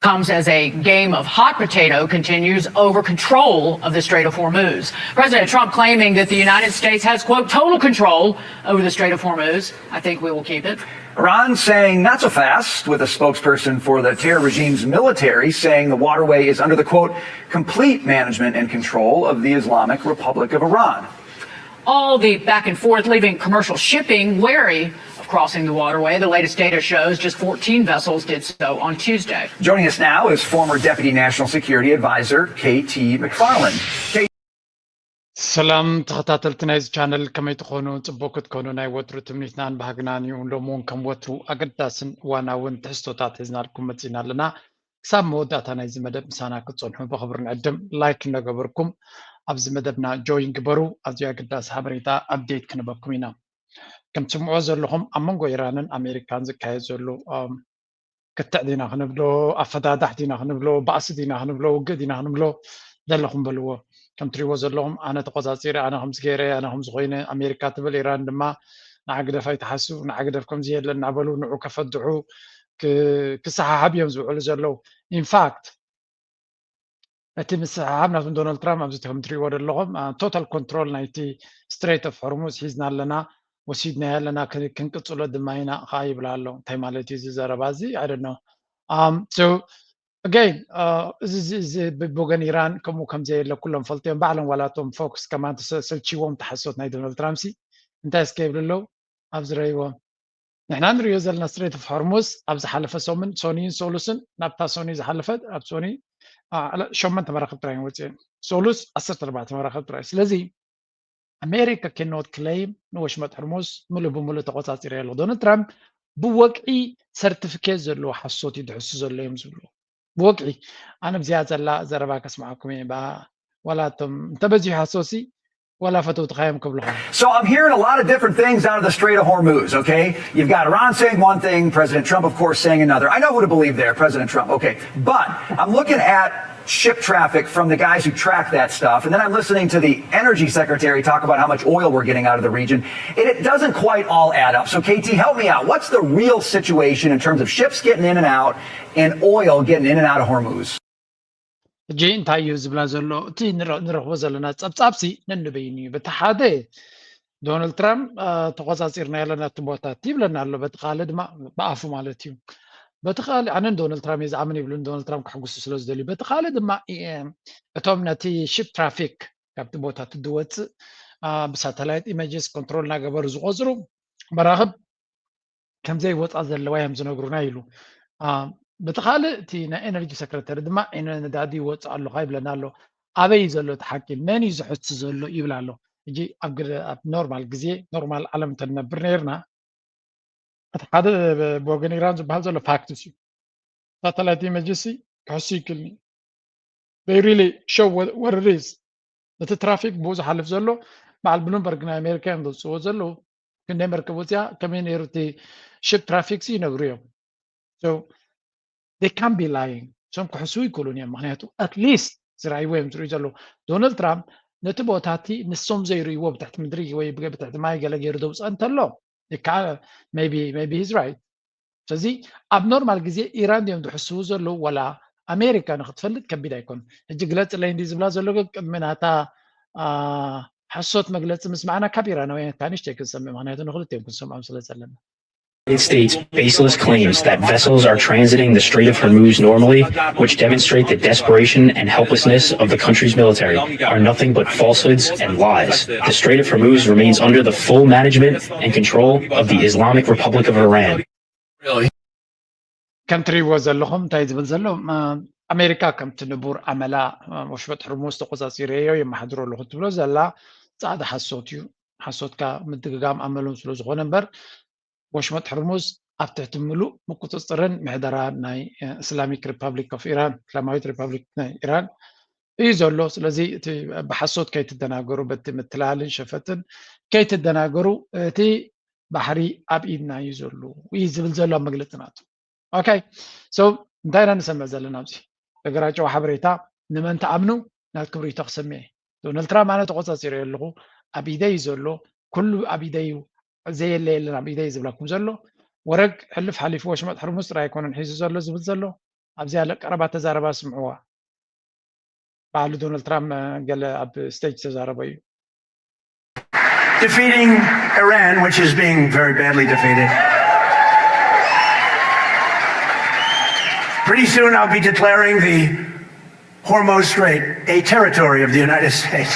comes as a game of hot potato continues over control of the Strait of Hormuz. President Trump claiming that the United States has, quote, total control over the Strait of Hormuz. I think we will keep it. Iran saying not so fast, with a spokesperson for the terror regime's military saying the waterway is under the, quote, complete management and control of the Islamic Republic of Iran. All the back and forth leaving commercial shipping wary of crossing the waterway. The latest data shows just fourteen vessels did so on Tuesday. Joining us now is former Deputy National Security Advisor K T McFarland. ሰላም ተኸታተልቲ ናይዚ ቻነል፣ ከመይ ትኾኑ? ጽቡቅ ክትኮኑ ናይ ወትሩ ትምኒትናን ባህግናን እዩ። ሎሚ እውን ከም ወትሩ ኣገዳስን እዋናውን ትሕዝቶታት ሒዝናልኩም መጺና ኣለና። ክሳብ መወዳእታ ናይዚ መደብ ምሳና ክትጸንሑ ብኽብሪ ንዕድም። ላይክ እናገበርኩም ኣብዚ መደብና ጆይን ግበሩ። ኣዝዩ ኣገዳሲ ሓበሬታ ኣፕዴት ክንበኩም ኢና። ከም ትስምዑ ዘለኹም ኣብ መንጎ ኢራንን ኣሜሪካን ዝካየድ ዘሎ ክትዕ ዲና ክንብሎ፣ ኣፈዳዳሕ ዲና ክንብሎ፣ ባእሲ ዲና ክንብሎ፣ ውግእ ዲና ክንብሎ ዘለኹም በልዎ። ከም ትሪእዎ ዘለኹም ኣነ ተቆጻጺረ፣ ኣነ ከምዚ ገይረ፣ ኣነ ከምዚ ኮይነ፣ ኣሜሪካ ትብል፣ ኢራን ድማ ንዓ ግደፍ ኣይትሓስብ፣ ንዓ ግደፍ ከምዚ የለን እናበሉ ንዑ ከፈድሑ ክሰሓሓብ እዮም ዝውዕሉ ዘለዉ። ኢንፋክት እቲ ምስሕሓብ ናቱን ዶናልድ ትራምፕ ኣብዚ ከም ትሪእዎ ዘለኹም ቶታል ኮንትሮል ናይቲ ስትሬት ኦፍ ሆርሙዝ ሒዝና ኣለና፣ ወሲድናዮ ኣለና፣ ክንቅጽሎ ድማ ኢና ከዓ ይብል ኣሎ። እንታይ ማለት እዩ እዚ ዘረባ እዚ? I don't know። ኣገይን እዚ ብወገን ኢራን ከምኡ ከም ዘየለ ኩሎም ፈልጥዮም። ባዕሎም ዋላቶም ፎክስ ከማን ሰልችዎም ተሓሶት ናይ ዶናልድ ትራምፕ ሲ እንታይ እስከ ይብሉ ኣለዉ ኣብዚ ረይዎም። ንሕና ንሪኦ ዘለና ስትሬት ኦፍ ሆርሙዝ ኣብ ዝሓለፈ ሰሙን ሶኒን ሶሉስን ናብታ ሶኒ ዝሓለፈት ኣብ ሶኒ ሸመንተ መራክብ ጥራይ ወፅኤን ሶሉስ ዓሰርተ ኣርባዕተ መራክብ ጥራይ። ስለዚ ኣሜሪካ ኬኖት ክለይም ንወሽመጥ ሕርሙዝ ሙሉእ ብሙሉእ ተቆፃፂረ ኣለኹ። ዶናልድ ትራምፕ ብወግዒ ሰርቲፊኬት ዘለዎ ሓሶት እዩ ድሕሱ ዘሎ እዮም ዝብሉ። ብወግዒ ኣነ ብዚኣ ዘላ ዘረባ ከስምዓኩም እየ። ዋላ እቶም እንተበዚሑ ሓሶሲ ዋላ ፈተውትኻዮም ክብልኻ። So I'm hearing a lot of different things out of the Strait of Hormuz, okay? You've got Iran saying one thing, President Trump, of course, saying another. I know who to believe there, President Trump, okay. But I'm looking at ship traffic from the guys who track that stuff, and then I'm listening to the energy secretary talk about how much oil we're getting out of the region, and it doesn't quite all add up. So, K T, help me out. What's the real situation in terms of ships getting in and out and oil getting in and out of Hormuz? ሕጂ እንታይ እዩ ዝብላ ዘሎ? እቲ ንረኽቦ ዘለና ጸብጻብሲ ነንበይኑ እዩ። በቲ ሓደ ዶናልድ ትራምፕ ተቆጻጺርና ያለና እቲ ቦታ ይብለና ኣሎ። በቲ ካልእ ድማ ብኣፉ ማለት እዩ። በቲ ካልእ ኣነ ንዶናልድ ትራምፕ እየ ዝኣምን ይብሉ፣ ንዶናልድ ትራምፕ ከሕጉሱ ስለ ዝደልዩ። በቲ ካልእ ድማ እቶም ነቲ ሺፕ ትራፊክ ካብቲ ቦታ ትድወፅእ ብሳተላይት ኢመጅስ ኮንትሮል እናገበሩ ዝቆፅሩ መራኽብ ከምዘይ ወፃ ዘለዋ እዮም ዝነግሩና ኢሉ። በቲ ካልእ እቲ ናይ ኤነርጂ ሰክረተሪ ድማ ነዳዲ ይወፅእ ኣለኻ ይብለና ኣሎ። ኣበይ እዩ ዘሎ እቲ ሓቂ? መን እዩ ዝሕሱ ዘሎ ይብል ኣሎ። ሕጂ ኣብ ኖርማል ግዜ ኖርማል ዓለም እንተንነብር ነርና እቲ ሓደ ብወገን ኢራን ዝበሃል ዘሎ ፋክትስ እዩ። ሳተላይት ኢመጅሲ ክሕሱ ይክልኒ they really show what it is። እቲ ትራፊክ ብኡ ዝሓልፍ ዘሎ በዓል ብሉምበርግ ናይ ኣሜሪካ እዮም ዘውፅዎ ዘለዉ። ክንደይ መርከብ ወፅያ ከመይ ነይሩ እቲ ሽፕ ትራፊክ ሲ ይነግሩ እዮም። So they can't be lying። እሶም ክሕሱ ይክእሉን እዮም። ምክንያቱ ኣትሊስት ዝረኣይዎ እዮም ዝርእዩ ዘለዉ። ዶናልድ ትራምፕ ነቲ ቦታ እቲ ንሶም ዘይርእይዎ ብትሕቲ ምድሪ ወይ ብትሕቲ ማይ ገለ ገይሩ ዘውፅአ እንተሎ ከዓ maybe maybe he's right። ስለዚ ኣብ ኖርማል ግዜ ኢራን ድዮም ዝሕስዉ ዘለዉ ዋላ ኣሜሪካ ንክትፈልጥ ከቢድ ኣይኮን። ሕጂ ግለፅለይ እንዲ ዝብላ ዘሎ ግን ቅድሚ ናታ ሓሶት መግለፂ ምስማዕና ካብ ኢራናውያን እካ ንሽተይ ክንሰምዕ፣ ምክንያቱ ንክልቲኦም ክንሰምዖም ስለ ዘለና። United States baseless claims that vessels are transiting the Strait of Hormuz normally, which demonstrate the desperation and helplessness of the country's military, are nothing but falsehoods and lies. The Strait of Hormuz remains under the full management and control of the Islamic Republic of Iran. ከም ትሪእዎ ዘለኹም እንታይ ዝብል ዘሎ ኣሜሪካ ከምቲ ንቡር ኣመላ ወሽመጥ ሕርሙዝ ተቆፃፂረዮ የመሓድሮ ኣለኹ ትብሎ ዘላ ፃዕዳ ሓሶት እዩ። ሓሶትካ ምድግጋም ኣመሎም ስለ ዝኾነ እምበር ወሽመጥ ሕርሙዝ ኣብ ትሕቲ ምሉእ ምቁፅፅርን ምሕደራ ናይ እስላሚክ ሪፓብሊክ ኦፍ ኢራን፣ እስላማዊት ሪፓብሊክ ናይ ኢራን እዩ ዘሎ። ስለዚ እቲ ብሓሶት ከይትደናገሩ፣ በቲ ምትላልን ሸፈጥን ከይትደናገሩ፣ እቲ ባሕሪ ኣብ ኢድና እዩ ዘሎ እዩ ዝብል ዘሎ ኣብ መግለፂ ናቱ። ኦኬ so እንታይ ኢና ንሰምዕ ዘለና ኣብዚ? ደገራጨዋ ሓበሬታ ንመን ትኣምኑ? ናትኩም ርእይቶ ክሰምዕ እየ። ዶናልድ ትራምፕ ኣነ ተቆፃፂረዮ ኣለኹ፣ ኣብ ኢደይ እዩ ዘሎ፣ ኩሉ ኣብ ኢደይ እዩ፣ ዘየለ የለን ኣብ ኢደይ ዝብለኩም ዘሎ። ወረግ ሕልፍ ሓሊፉ ወሽመጥ ሕርሙዝ ጥራይ ኣይኮነን ሒዙ ዘሎ ዝብል ዘሎ። ኣብዚኣ ቀረባ ተዛረባ ስምዕዋ። በዓሉ ዶናልድ ትራምፕ ገለ ኣብ ስቴጅ ተዛረበ እዩ። Defeating Iran, which is being very badly defeated. Pretty soon I'll be declaring the Hormuz Strait a territory of the United States.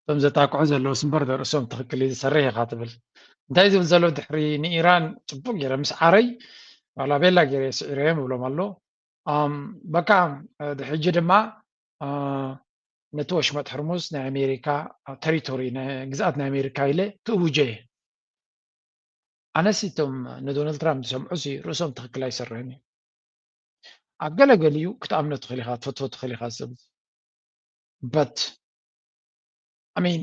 እቶም ዘጣቅዑ ዘለውስ እምበር ርእሶም ትኽክል እዩ ዝሰርሕ ኢኻ ትብል። እንታይ ዝብል ዘሎ ድሕሪ ንኢራን ጽቡቅ ገይረ ምስ ዓረይ ዋላ ቤላ ገይረ ስዒረዮም ይብሎም ኣሎ። በቃ ድሕጂ ድማ ነቲ ወሽመጥ ሕርሙዝ ናይ ኣሜሪካ ተሪቶሪ ግዝኣት ናይ ኣሜሪካ ኢለ ክእውጀ እየ። ኣነሲ እቶም ንዶናልድ ትራምፕ ዝሰምዑ ሲ ርእሶም ትኽክል ኣይሰርሕን እዩ። ኣብ ገለገሊኡ ክትኣምኖ ትኽእል ኢኻ፣ ትፈትዎ ትኽእል ኢኻ ሰብ but I mean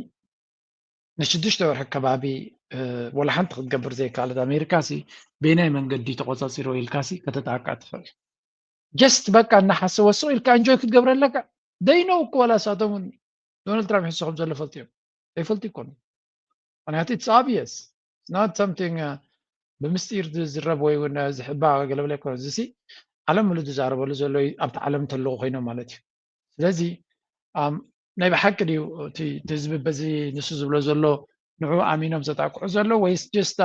ንሽዱሽተ ወርሒ ከባቢ ወላ ሓንቲ ክትገብር ዘይከኣለት ኣሜሪካ ሲ በየናይ መንገዲ ተቆፃፂሮ ኢልካ ሲ ከተጣቃ ትኽእል። just በቃ እናሓሰወ ስቕ ኢልካ enjoy ክትገብረ ኣለካ። They know እኮ ዋላ ንሳቶም እውን ዶናልድ ትራምፕ ሕሱ ከም ዘሎ ፈልጥዮም ዘይፈልጡ ይኮኑ። ምክንያቱ it's obvious not something ብምስጢር ዝዝረብ ወይ እውን ዝሕባ ገለበለ ይኮነ እዚ ዓለም ምሉ ዝዛረበሉ ዘሎ ኣብቲ ዓለም እንተለዉ ኮይኖም ማለት እዩ። ስለዚ ናይ ብሓቂ ድዩ እቲ ህዝቢ በዚ ንሱ ዝብሎ ዘሎ ንዑ ኣሚኖም ዘጣቅዑ ዘሎ ወይስ just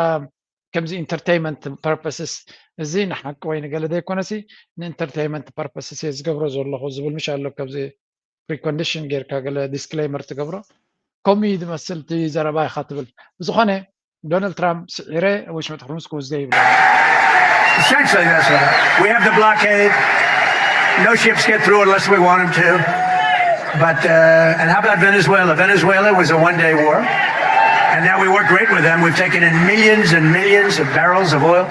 ከምዚ entertainment purposes እዚ ንሓቂ ወይ ንገለ ዘይኮነሲ ን entertainment purposes እየ ዝገብሮ ዘለኹ ዝብል ምሽ ኣሎ። ከምዚ precondition ጌርካ ገለ disclaimer ትገብሮ ከምኡ እዩ ዝመስል እቲ ዘረባ ኢኻ ትብል። ብዝኾነ ዶናልድ ትራምፕ ስዒረ ወሽመጥ ሕርሙዝ ክወስደ ይብሎ። Essentially, that's what we have the blockade. No ships get through unless we want them to. But, uh, and how about Venezuela? Venezuela was a one day war. And now we work great with them. We've taken in millions and millions of barrels of oil.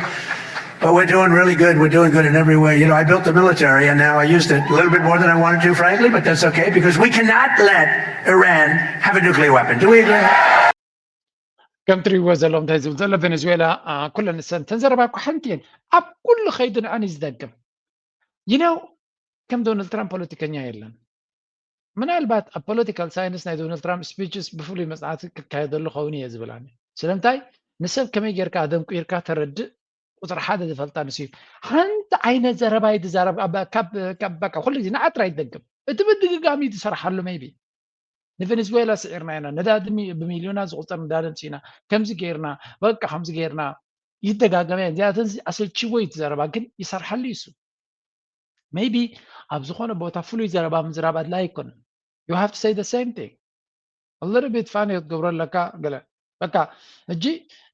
But we're doing really good. We're doing good in every way. You know, I built the military, and now I used it a little bit more than I wanted to, frankly, but that's okay because we cannot let Iran have a nuclear weapon. Do we agree? ከም ትሪእዎ ዘለኹም እንታይ ዝብል ዘሎ ቬኔዙዌላ ኩለን ንሰን ተን ዘረባ እኮ ሓንቲ እየን ኣብ ኩሉ ከይዱ ንዐን እዩ ዝደግም። You know ከም ዶናልድ ትራምፕ ፖለቲከኛ የለን። ምናልባት ኣብ political science ናይ ዶናልድ ትራምፕ speeches ብፍሉይ መፅናዕቲ ክካየደሉ ኸውን እየ ዝብል ኣነ። ስለምንታይ ንሰብ ከመይ ጌርካ ኣደንቁርካ ተረድእ ቁፅሪ ሓደ ዝፈልጣ ንሱ እዩ። ሓንቲ ዓይነት ዘረባ እዩ ዝዛረብ። በቃ ኩሉ ግዜ ንዓ ጥራይ ይደግም። እቲ ምድግጋም እዩ ዝሰርሓሉ። Maybe ንቬኔዙዌላ ስዒርና ኢና፣ ነዳዲ ብሚልዮናት ዝቁፀር ነዳዲ ኣምፂእና፣ ከምዚ ጌርና፣ በቃ ከምዚ ጌርና ይደጋገመ። እዚኣተን ኣሰልችዎ እዩ እቲ ዘረባ ግን ይሰርሓሉ እዩ እሱ። Maybe ኣብ ዝኾነ ቦታ ፍሉይ ዘረባ ምዝራብ ኣድላይ ኣይኮነን። You have to say the same thing. A little bit funny ክትገብሮ ኣለካ ገለ በቃ ሕጂ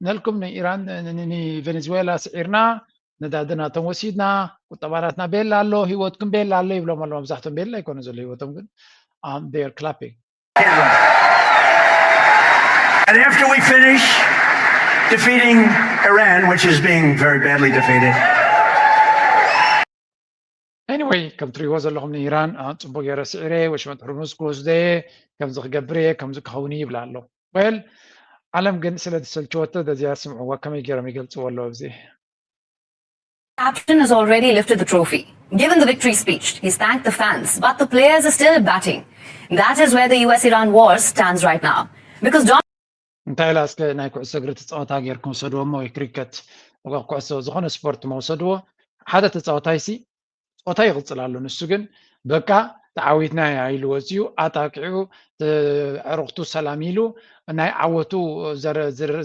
ነልኩም ንኢራን ንቬኔዙዌላ ስዒርና ነዳዲ ናቶም ወሲድና ቁጠባ ናትና ቤላ ኣሎ ህይወትኩም ቤላ ኣሎ ይብሎም ኣሎ። መብዛሕቶም ቤላ ኣይኮነ ዘሎ ህይወቶም ግን they are clapping. And after we finish defeating Iran, which is being very badly defeated. Anyway ከም ትሪእዎ ዘለኹም ንኢራን ፅቡቅ ገይረ ስዒረ ወሽመጥ ሕርሙዝ ክወስደ ከምዚ ክገብር እየ ከምዚ ክኸውን ይብላ ኣሎ። Well ዓለም ግን ስለ ዝሰልችወቶ ደዚያ ስምዕዋ ከመይ ገይሮም ይገልፅዎ ኣለዉ ኣብዚ Captain has already lifted the trophy, given the victory speech. He's thanked the fans, but the players are still batting. That is where the U S Iran war stands right now. Because Don እንታይ ኢላ እስከ ናይ ኩዕሶ እግሪ ተፃወታ ጌርኩም ውሰድዎ እሞ ወይ ክሪከት ኩዕሶ ዝኾነ ስፖርት መውሰድዎ ሓደ ተፃወታይ ሲ ፆታ ይቕፅል ኣሎ። ንሱ ግን በቃ ተዓዊትና ኢና ኢሉ ወፂኡ ኣጣቂዑ ኣዕሩኽቱ ሰላም ኢሉ ናይ ዓወቱ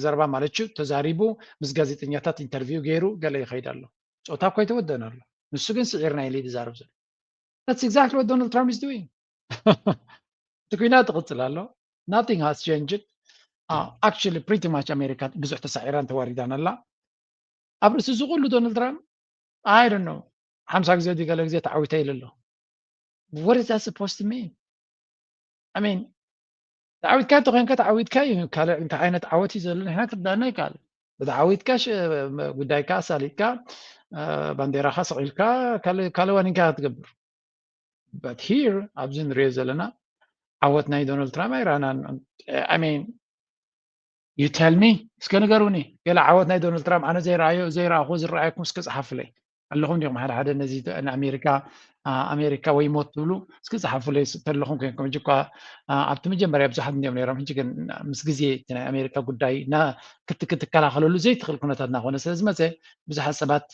ዘረባ ማለት እዩ ተዛሪቡ ምስ ጋዜጠኛታት interview ገይሩ ገለ ይኸይድ ኣሎ። ፆታ እኮ ኣይተወደን ኣሎ። ንሱ ግን ስዒርና ኢሉ እዩ ዝዛረብ ዘሎ። That's exactly what Donald Trump is doing. እቲ ኩናት ይቕፅል ኣሎ። Nothing has changed. Actually pretty much ኣሜሪካ ብዙሕ ተሳዒራን ተዋሪዳን ኣላ። ኣብ ርእሲ እዚ ኩሉ ዶናልድ ትራምፕ I don't know ሓምሳ ግዜ ድዩ ገለ ግዜ ተዓዊተ ኢሉ ኣሎ። What is that supposed to mean? I mean ተዓዊትካ እንተኮይንካ ተዓዊትካ እዩ። ካልእ እንታይ ዓይነት ዓወት እዩ ዘሎ ንሕና ክርዳእና ይከኣል። ተዓዊትካ ጉዳይካ ኣሳሊጥካ ባንዴራካ ሰቒልካ ካልእ ዋኒንካ ክትገብር። But here ኣብዚ ንሪኦ ዘለና ዓወት ናይ ዶናልድ ትራምፕ ኣይረኣናን። I mean you tell me እስከ ንገሩኒ ገለ ዓወት ናይ ዶናልድ ትራምፕ ኣነ ዘይረኣዮ ዘይረኣኹ ዝረኣየኩም እስከ ፀሓፉለይ። ኣለኹም ዲኹም ሓደ ሓደ ነዚ ንኣሜሪካ ኣሜሪካ ወይ ሞት ትብሉ እስኪ ጸሓፉለይ ተለኹም ኮይንኩም ሕጂ እኳ ኣብቲ መጀመርያ ብዙሓት እንዲኦም ነይሮም ሕጂ ግን ምስ ግዜ እቲ ናይ ኣሜሪካ ጉዳይ ክትከላኸለሉ ዘይትኽእል ኩነታት እናኾነ ስለ ዝመፀ ብዙሓት ሰባት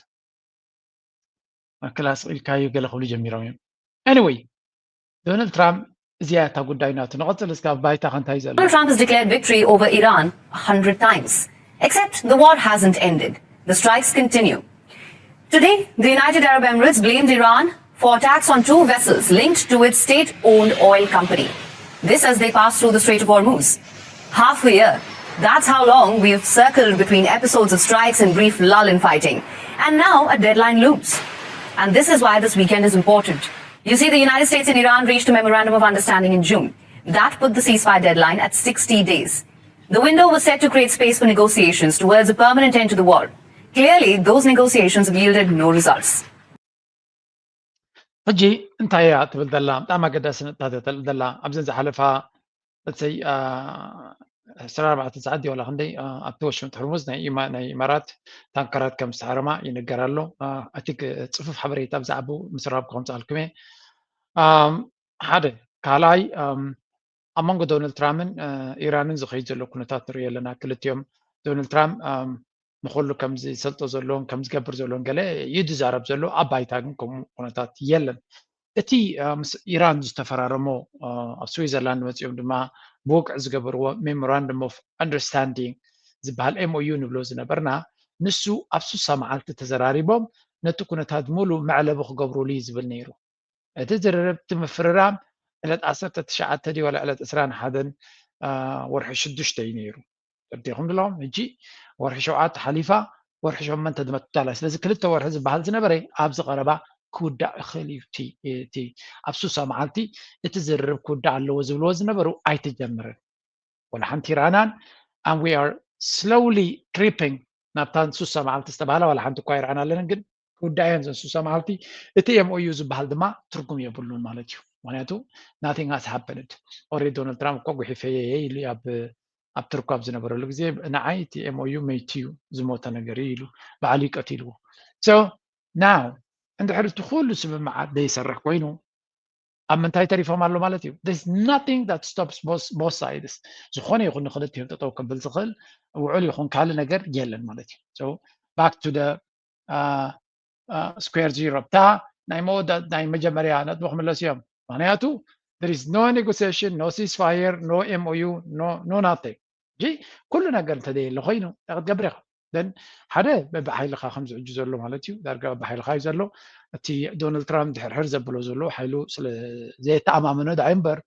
ክላስ ኢልካዩ ገለ ክብሉ ጀሚሮም እዮም anyway ዶናልድ ትራምፕ እዚኣ እታ ጉዳይ ናቱ ንቐፅል እስካ ኣብ ባይታ ከንታይ ዘሎ Donald Trump has declared victory over Iran a hundred times. Except the war hasn't ended. The strikes continue. Today, the United Arab Emirates blamed Iran for attacks on two vessels linked to its state owned oil company. This as they pass through the Strait of Hormuz. Half a year. That's how long we've circled between episodes of strikes and brief lull in fighting. And now a deadline looms. And this is why this weekend is important. You see, the United States and Iran reached a memorandum of understanding in June. That put the ceasefire deadline at sixty days. The window was set to create space for negotiations towards a permanent end to the war. Clearly, those negotiations have yielded no results. ሕጂ እንታይ እያ ትብል ዘላ ብጣዕሚ ኣገዳሲ ነጥብታት እያ ትብል ዘላ ኣብዘን ዝሓለፋ let's say ዕስራን ኣርባዕተን ሰዓት ድዩ ዋላ ክንደይ ኣብቲ ወሽመጥ ሕርሙዝ ናይ ኢማራት ታንከራት ከም ዝተሃረማ ይንገር ኣሎ። I think ፅፉፍ ሓበሬታ ብዛዕባኡ ምስ ረኸብኩ ከምፅኣልኩም እየ። ሓደ ካልኣይ ኣብ መንጎ ዶናልድ ትራምፕን ኢራንን ዝኸይድ ዘሎ ኩነታት ንሪኦ ኣለና። ክልቲኦም ዶናልድ ትራምፕ ንኩሉ ከም ዝሰልጦ ዘለዎን ከም ዝገብር ዘለዎን ገለ እዩ ዝዛረብ ዘሎ ኣብ ባይታ ግን ከምኡ ኩነታት የለን። እቲ ምስ ኢራን ዝተፈራረሞ ኣብ ስዊዘርላንድ መፂኦም ድማ ብወግዒ ዝገበርዎ memorandum of understanding ዝበሃል M O U ንብሎ ዝነበርና ንሱ ኣብ ሱሳ መዓልቲ ተዘራሪቦም ነቲ ኩነታት ሙሉ መዕለቢ ክገብሩሉ እዩ ዝብል ነይሩ። እቲ ዝርርብ እቲ ምፍርራም ዕለት ዓሰርተ ትሽዓተ ድዩ ዋላ ዕለት ዕስራን ሓደን ወርሒ ሽዱሽተ እዩ ነይሩ። ተረዲእኩም ድለኹም ሕጂ ወርሒ ሸውዓተ ሓሊፋ ወርሒ ሸሞንተ ድመቱ ኣላ ስለዚ ክልተ ወርሒ ዝበሃል ዝነበረ ኣብዚ ቀረባ ክውዳእ ይኽእል እዩ እቲ ኣብ ሱሳ መዓልቲ እቲ ዝርርብ ክውዳእ ኣለዎ ዝብልዎ ዝነበሩ ኣይተጀምርን ወላ ሓንቲ ኢራናን and we are slowly creeping ናብታ ሱሳ መዓልቲ ዝተባህላ ዋላ ሓንቲ እኳ ኢራን ኣለንን ግን ክውዳእ እየን ዘን ሱሳ መዓልቲ እቲ M O U ዝበሃል ድማ ትርጉም የብሉን ማለት እዩ ምክንያቱ nothing has happened already ዶናልድ ትራምፕ እኳ ጉሒፈየ እየ ኢሉ ኣብ ኣብ ትርኳብ ዝነበረሉ ግዜ ንዓይ እቲ M O U መይቲ እዩ ዝሞተ ነገር እዩ ኢሉ ባዕሉ እዩ ቀቲልዎ so now እንድሕር እቲ ኩሉ ስምምዓት ዘይሰርሕ ኮይኑ ኣብ ምንታይ ተሪፎም ኣሎ ማለት እዩ there's nothing that stops both sides ዝኾነ ይኹን ንክልቲኦም ጠጠው ከብል ዝኽእል ውዕል ይኹን ካልእ ነገር የለን ማለት እዩ so back to the square zero እታ ናይ መወዳ ናይ መጀመርያ ነጥቢ ክምለስ እዮም ምክንያቱ there is no negotiation no ceasefire no M O U no no nothing ሕጂ ኩሉ ነገር እንተዘየለ ኮይኑ እንታይ ክትገብር ኢኻ then ሓደ በብሓይልኻ ከምዚ ሕጂ ዘሎ ማለት እዩ ዳርጋ በብሓይልኻ እዩ ዘሎ እቲ ዶናልድ ትራምፕ ድሕርሕር ዘብሎ ዘሎ ሓይሉ ስለ ዘየተኣማመኖ ዳኣ እምበር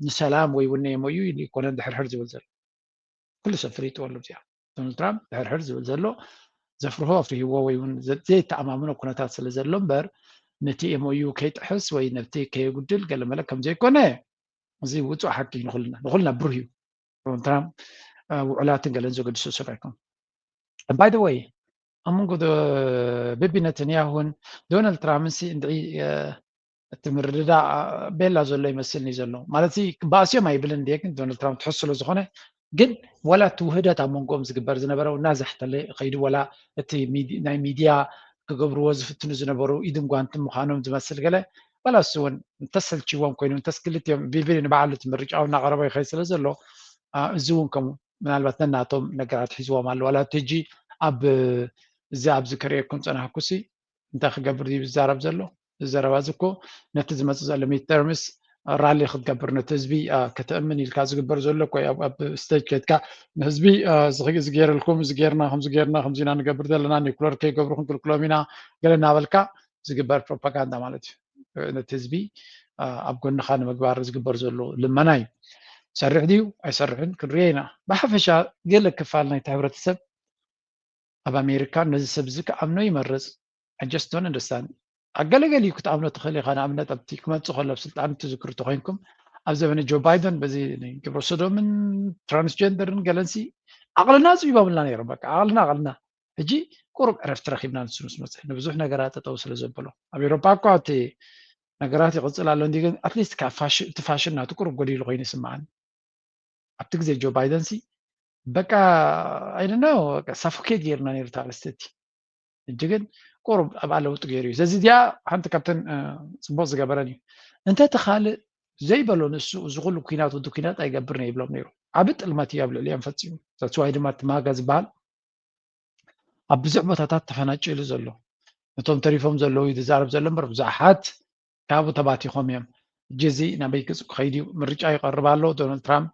ንሰላም ወይ እውን M O U ኢሉ ይኮነ ድሕርሕር ዝብል ዘሎ ኩሉ ሰብ ፍሊጥዎ ኣሎ እዚኣ ዶናልድ ትራምፕ ድሕርሕር ዝብል ዘሎ ዘፍርሆ ኣፍርህዎ ወይ እውን ዘየተኣማምኖ ኩነታት ስለ ዘሎ እምበር ነቲ M O U ከይጥሕስ ወይ ነቲ ከየጉድል ገለመለ ከም ዘይኮነ እዚ ውፁእ ሓቂ ንኩልና ንኩልና ብሩህ እዩ ትራምፕ ውዕላትን ገለን ዘገድሶ ሰብ ኣይኮን by the way ኣብ መንጎ ቢቢ ነተንያሁን ዶናልድ ትራምፕን ሲ እንድዒ እቲ ምርድዳ ቤላ ዘሎ ይመስልኒ ዘሎ ማለት ሲ ክበኣስዮም ኣይብልን እንድየ ግን ዶናልድ ትራምፕ ትሕዝ ስለ ዝኾነ ግን ዋላ እቲ ውህደት ኣብ መንጎኦም ዝግበር ዝነበረ እናዛሕተለ ከይዱ ዋላ እቲ ናይ ሚድያ ክገብርዎ ዝፍትኑ ዝነበሩ ኢድን ጓንትን ምዃኖም ዝመስል ገለ ዋላ እሱ እውን እንተሰልችዎም ኮይኑ እንተስ ክልቲኦም ቢቢ ንባዕሉ እቲ ምርጫው እናቐረበ ይኸይድ ስለ ዘሎ እዚ እውን ከምኡ ምናልባት ነናቶም ነገራት ሒዝዎም ኣሎ ዋላ እቲ ሕጂ ኣብ እዚ ኣብዚ ከርእየኩም ፀናሕኩ ሲ እንታይ ክገብር ድዩ ዝዛረብ ዘሎ እዚ ዘረባ እዚ እኮ ነቲ ዝመፅእ ዘሎ midterms rally ክትገብር ነቲ ህዝቢ ከተእምን ኢልካ ዝግበር ዘሎ እኮ ኣብ stage ከድካ ንህዝቢ እዚ ገይረልኩም እዚ ገይርና ከምዚ ገይርና ከምዚ ኢና ንገብር ዘለና nuclear ከይገብሩ ክንክልክሎም ኢና ገለ እናበልካ ዝግበር propaganda ማለት እዩ ነቲ ህዝቢ ኣብ ጎንኻ ንምግባር ዝግበር ዘሎ ልመና እዩ ሰርሕ ድዩ ኣይሰርሕን ክንርዮ ኢና ብሓፈሻ ገለ ክፋል ናይቲ ሕብረተሰብ ኣብ ኣሜሪካ ነዚ ሰብ እዚ ክኣምኖ ይመርፅ I just don't understand ኣገለገል እዩ ክትኣምኖ ትኽእል ኢኻ ንኣብነት ኣብቲ ክመፅእ ከሎ ኣብ ስልጣን ትዝክሩ ተኮይንኩም ኣብ ዘበነ ጆ ባይደን በዚ ግብረ ሶዶምን transgenderን ገለንሲ ዓቕልና ፅቢቦምልና ነይሮም በቃ ዓቕልና ዓቕልና ሕጂ ቁሩብ ዕረፍቲ ረኪብና ንሱ ምስ መፀ ንብዙሕ ነገራት ጠጠው ስለ ዘበሎ ኣብ ኤሮፓ እኳ እቲ ነገራት ይቕፅል ኣሎ እንዲ ግን ኣትሊስት እቲ ፋሽን ናቱ ቁሩብ ጎዲሉ ኮይኑ ይስምዓኒ ኣብቲ ግዜ ጆ ባይደን ሲ በቃ I don't know suffocate ገይርና ነይሩ ታሪስቲ እቲ ሕጂ ግን ቁሩብ ኣብኣ ለውጢ ገይሩ እዩ። ስለዚ እዚኣ ሓንቲ ካብተን ጽቡቅ ዝገበረን እዩ። እንተ እቲ ካልእ ዘይበሎ ንሱ እዚ ኩሉ ኩናት ወዲ ኩናት ኣይገብርን እየ ይብሎም ነይሩ። ዓቢ ጥልመት እዩ ኣብ ልዕሊኦም ፈጺሙ። ተስዋይ ድማ እቲ ማጋ ዝበሃል ኣብ ብዙሕ ቦታታት ተፈናጭሉ ዘሎ። ነቶም ተሪፎም ዘለዉ እዩ ዝዛረብ ዘሎ እምበር ብዙሓት ካብኡ ተባቲኾም እዮም። ሕጂ እዚ ናበይ ገጹ ክኸይድ እዩ? ምርጫ ይቐርብ ኣሎ። ዶናልድ ትራምፕ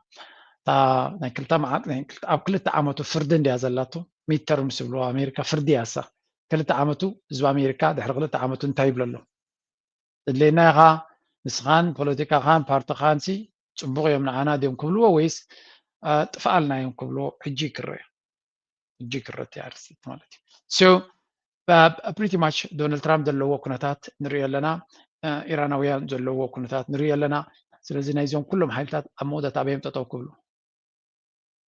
እታ ናይ ክልተ መዓልቲ ናይ ክልተ- ኣብ ክልተ ዓመቱ ፍርዲ እንድያ ዘላቶ ሚድተርምስ ዝብልዎ ኣሜሪካ ፍርዲ እያ እሳ። ክልተ ዓመቱ ህዝቢ ኣሜሪካ ድሕሪ ክልተ ዓመቱ እንታይ ይብሎ ኣሎ? እድለየና ኢኻ ንስኻን ፖለቲካኻን ፓርትኻን ሲ ጽቡቕ እዮም ንዓና ድዮም ክብልዎ ወይስ ጥፍኣልና እዮም ክብልዎ ሕጂ ክረዩ። እጅግ ክረቲ ኣርስትት ማለት እዩ። So pretty much ዶናልድ ትራምፕ ዘለዎ ኩነታት ንሪኦ ኣለና፣ ኢራናውያን ዘለዎ ኩነታት ንሪኦ ኣለና። ስለዚ ናይዞም ኩሎም ሓይልታት ኣብ መወዳእታ ኣበዮም ጠጠው ክብሉ።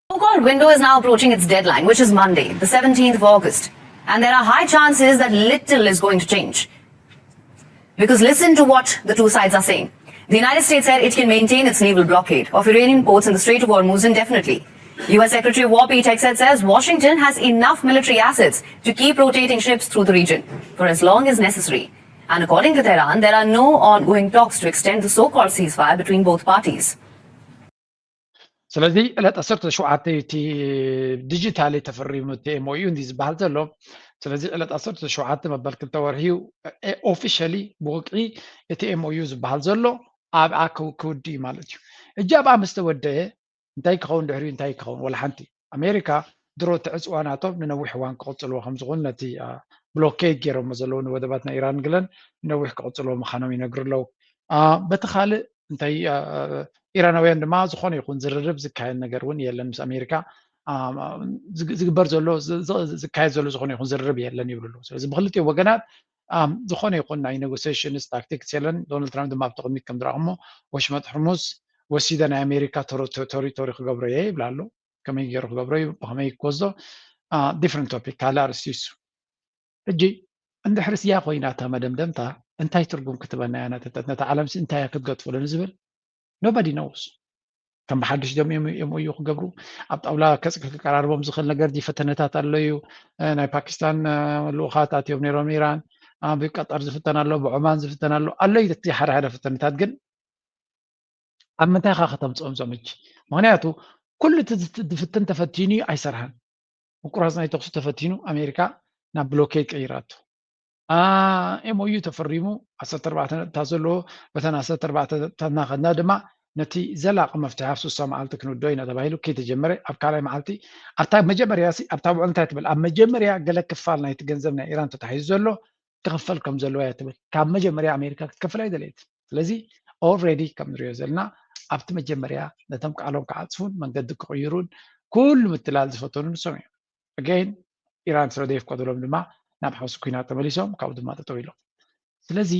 So-called window is now approaching its deadline, which is Monday, the seventeenth of August. And there are high chances that little is going to change. Because listen to what the two sides are saying. The United States said it can maintain its naval blockade of Iranian ports in the Strait of Hormuz indefinitely. U S Secretary of War Pete Hegseth says Washington has enough military assets to keep rotating ships through the region for as long as necessary. And according to Tehran, there are no ongoing talks to extend the so-called ceasefire between both parties. ስለዚ ዕለት ዓሰርተ ሸውዓተ እቲ ዲጂታሊ ተፈሪሙ እቲ M O U እንዲ ዝበሃል ዘሎ። ስለዚ ዕለት ዓሰርተ ሸውዓተ መበል ክልተ ወርሒ እዩ officially ብወግዒ እቲ M O U ዝበሃል ዘሎ ኣብኣ ክውዲ ማለት እዩ። እጂ ኣብኣ ምስ ተወደአ እንታይ ክኸውን ድሕሪኡ እንታይ ክኸውን ወላ ሓንቲ። ኣሜሪካ ድሮ እቲ ዕፅዋ ናቶም ንነዊሕ እዋን ክቕፅልዎ ከም ዝኾኑ ነቲ ብሎኬድ ገይሮሞ ዘለዉ ንወደባት ናይ ኢራን ግለን ንነዊሕ ክቕፅልዎ ምዃኖም ይነግሩ ኣለዉ። በቲ ካልእ እንታይ ኢራናውያን ድማ ዝኾነ ይኹን ዝርርብ ዝካየድ ነገር እውን የለን ምስ ኣሜሪካ ዝግበር ዘሎ ዝካየድ ዘሎ ዝኾነ ይኹን ዝርርብ የለን ይብሉ ኣለዉ። ስለዚ ብክልቲኡ ወገናት ዝኾነ ይኹን ናይ ኔጎሲሽንስ ታክቲክስ የለን። ዶናልድ ትራምፕ ድማ ኣብቲ ቅድሚት ከም ዝረኣኹሞ ወሽመጥ ሕርሙዝ ወሲደ ናይ ኣሜሪካ ቴሪቶሪ ክገብሮ እየ ይብላ ኣሎ። ከመይ ገይሩ ክገብሮ እዩ ብከመይ ክወስዶ different topic ካልእ ኣርእስቲ እዩ። ሕጂ እንድሕርስ እያ ኮይና እታ መደምደምታ እንታይ ትርጉም ክትበና እያ ነተተት ነታ ዓለምሲ እንታይ እያ ክትገጥፍሉ ንዝብል nobody knows። ከም ብሓድሽ ደም M O U ክገብሩ ኣብ ጣውላ ከቀራርቦም ዝኽእል ነገር ፈተነታት ኣሎ እዩ። ናይ ፓኪስታን ልኡኻት ኣትዮም ነይሮም ኢራን፣ ብቀጠር ዝፍተን ኣሎ፣ ብዖማን ዝፍተን ኣሎ ኣሎ እዩ እቲ ሓደ ሓደ ፈተነታት ግን ኣብ ምንታይ ኢኻ ከተምፅኦም እዞም ሕጂ? ምክንያቱ ኩሉ እቲ ዝፍትን ተፈቲኑ እዩ ኣይሰርሓን። ምቁራፅ ናይ ተኩሲ ተፈቲኑ ኣሜሪካ ናብ ብሎኬድ ቀይራቶ። M O U ተፈሪሙ ዓሰርተ ኣርባዕተ ነጥብታት ዘለዎ በተን ዓሰርተ ኣርባዕተ ነጥብታት እናኸድና ድማ ነቲ ዘላቂ መፍትሒ ኣብ ሱሳ መዓልቲ ክንውድኦ ኢና ተባሂሉ ከይተጀመረ ኣብ ካልኣይ መዓልቲ ኣብታ መጀመርያ ሲ ኣብታ ውዕል እንታይ ትብል ኣብ መጀመርያ ገለ ክፋል ናይቲ ገንዘብ ናይ ኢራን ተታሒዙ ዘሎ ክኽፈል ከም ዘለዎ እያ ትብል። ካብ መጀመርያ ኣሜሪካ ክትከፍል ኣይደለየት። ስለዚ already ከም ንሪኦ ዘለና ኣብቲ መጀመርያ ነቶም ቃሎም ክዓፅፉን መንገዲ ክቕይሩን ኩሉ ምትላል ዝፈተኑ ንሶም እዮም። Again ኢራን ስለ ዘይፍቀዱሎም ድማ ናብ ሓውሲ ኩናት ተመሊሶም ካብኡ ድማ ጠጠው ኢሎም። ስለዚ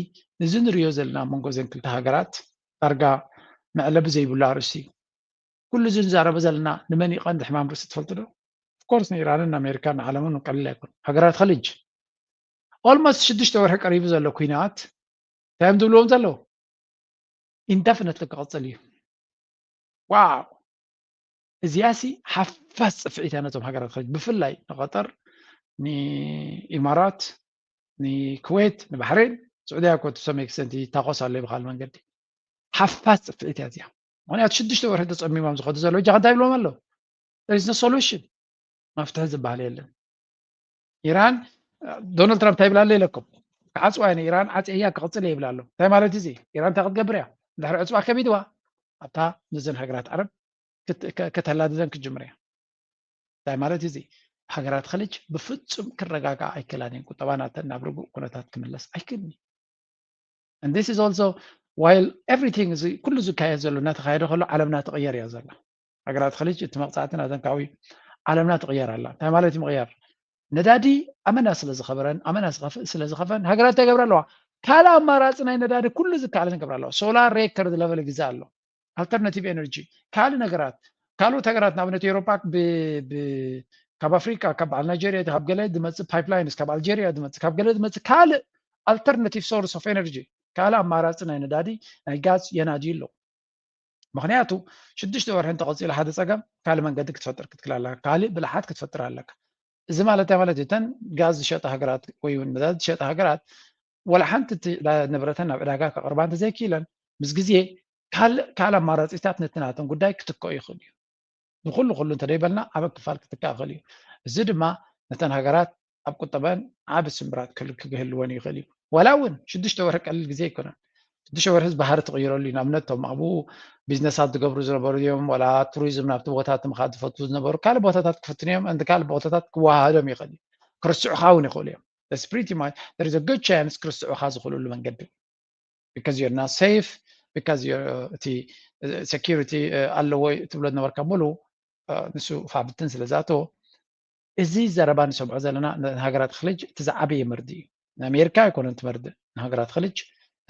እዚ ንሪኦ ዘለና መንጎ ዘን ክልተ ሃገራት ዳርጋ መዕለቢ ዘይብሉ ኣርእስቲ እዩ። ኩሉ እዚ ንዛረበ ዘለና ንመን እዩ ቀንዲ ሕማም ርእሲ ትፈልጡ ዶ? Of course ንኢራንን ንኣሜሪካን ንዓለምን ቀሊል ኣይኮን። ሃገራት ኸሊጅ almost ሽዱሽተ ወርሒ ቀሪቡ ዘሎ ኩናት እንታይ እዮም ዝብልዎም ዘለዉ? Indefinitely ክቕፅል እዩ። ዋው እዚኣሲ ሓፋስ ፅፍዒት እያ ነቶም ሃገራት ኸሊጅ ብፍላይ ንቐጠር ንኢማራት ንኩዌት ንባሕሬን ስዑድያ እኮ to some extent ይታኮስ ኣሎ ብካል መንገዲ ሓፋስ ፅፍዒት እያ እዚኣ። ምክንያቱ ሽዱሽተ ወርሒ ተፀሚሞም ዝኸዱ ዘለዉ እጃ እንታይ ይብሎም ኣለዉ? There is no solution። መፍትሒ ዝበሃል የለን። ኢራን ዶናልድ ትራምፕ እንታይ ይብላ ኣሎ ኢለኩም ክዓፅዋ እየ ኢራን ዓፅያ ክቕፅል እየ ይብላ ኣሎ። እንታይ ማለት እዚ? ኢራን እንታይ ክትገብር እያ? እንድሕር ዕፅዋ ከቢድዋ ኣብታ ነዘን ሃገራት ዓረብ ከተላድደን ክትጅምር እያ። እንታይ ማለት እዚ? ሃገራት ኸሊጅ ብፍፁም ክረጋግኣ ኣይክእላን እየን። ቁጠባ ናተን ናብ ርጉእ ኩነታት ክምለስ ኣይክእልን እዩ። And this is also while everything እዚ ኩሉ ዝካየድ ዘሎ እናተኻየደ ከሎ ዓለምና ትቕየር እያ ዘላ። ሃገራት ኸሊጅ እቲ መቕፃዕቲ ናተን ካብኡ ዓለምና ትቕየር ኣላ። እንታይ ማለት እዩ ምቕያር? ነዳዲ ኣመና ስለ ዝኸበረን ኣመና ስለ ዝኸፈን ሃገራት እንታይ ይገብራ ኣለዋ? ካልእ ኣማራፂ ናይ ነዳዲ ኩሉ ዝከኣለን ይገብራ ኣለዋ። ሶላር ሬከርድ ለቨል ይግዛእ ኣሎ። Alternative energy ካልእ ነገራት ካልኦት ሃገራት ንኣብነት ኤውሮፓ ካብ ኣፍሪካ ካብ በዓል ናይጀርያ ካብ ገለ ዝመፅእ ፓይፕላይንስ ካብ ኣልጀርያ ዝመፅእ ካብ ገለ ዝመፅእ ካልእ alternative source of energy ካልእ ኣማራፂ ናይ ነዳዲ ናይ ጋዝ የናድዩ ኣለዉ። ምክንያቱ ሽዱሽተ ወርሒ እንተቐፂሉ ሓደ ፀገም ካልእ መንገዲ ክትፈጥር ክትክል ኣለካ ካልእ ብልሓት ክትፈጥር ኣለካ። እዚ ማለት እንታይ ማለት እዩ? እተን ጋዝ ዝሸጣ ሃገራት ወይ እውን ነዳዲ ዝሸጣ ሃገራት ዋላ ሓንቲ እቲ ዕዳ-፣ ንብረተን ናብ ዕዳጋ ከቕርባ እንተዘይክኢለን፣ ምስ ግዜ ካልእ ካልእ ኣማራፂታት ነቲ ናተን ጉዳይ ክትክኦ ይኽእል እዩ። ንኹሉ ኩሉ እንተደይበልና ዓበ ክፋል ክትካእ ይኽእል እዩ። እዚ ድማ ነተን ሃገራት ኣብ ቁጠበን ዓቢ ስምብራት ክህል-፣ ክህልወን ይኽእል እዩ። ዋላ እውን ሽዱሽተ ወርሒ ቀሊል ግዜ ኣይኮነን። ሽዱሽተ ወርሒ እዚ ባህሪ ትቕይረሉ እዩ። ንኣብነት እቶም ኣብኡ ቢዝነሳት ዝገብሩ ዝነበሩ እዮም፣ ዋላ ቱሪዝም ናብቲ ቦታታት ምኻድ ዝፈትዉ ዝነበሩ ካልእ ቦታታት ክፍትኑ እዮም፣ እንዲ ካልእ ቦታታት ክወሃሃዶም ይኽእል እዩ። ክርስዑኻ እውን ይኽእሉ እዮም። That's pretty much, there is a good chance ክርስዑኻ ዝኽእሉሉ መንገዲ። Because you're not safe, because you're፣ እቲ security ኣለዎ ትብሎ ዝነበርካ ሙሉ ንሱ ፋብትን ስለ ዝኣተዎ፣ እዚ ዘረባ ንሰምዖ ዘለና ንሃገራት ክልጅ እቲ ዝዓበየ መርድእ እዩ። ንኣሜሪካ ኣይኮነን እቲ መርድእ፣ ንሃገራት ክልጅ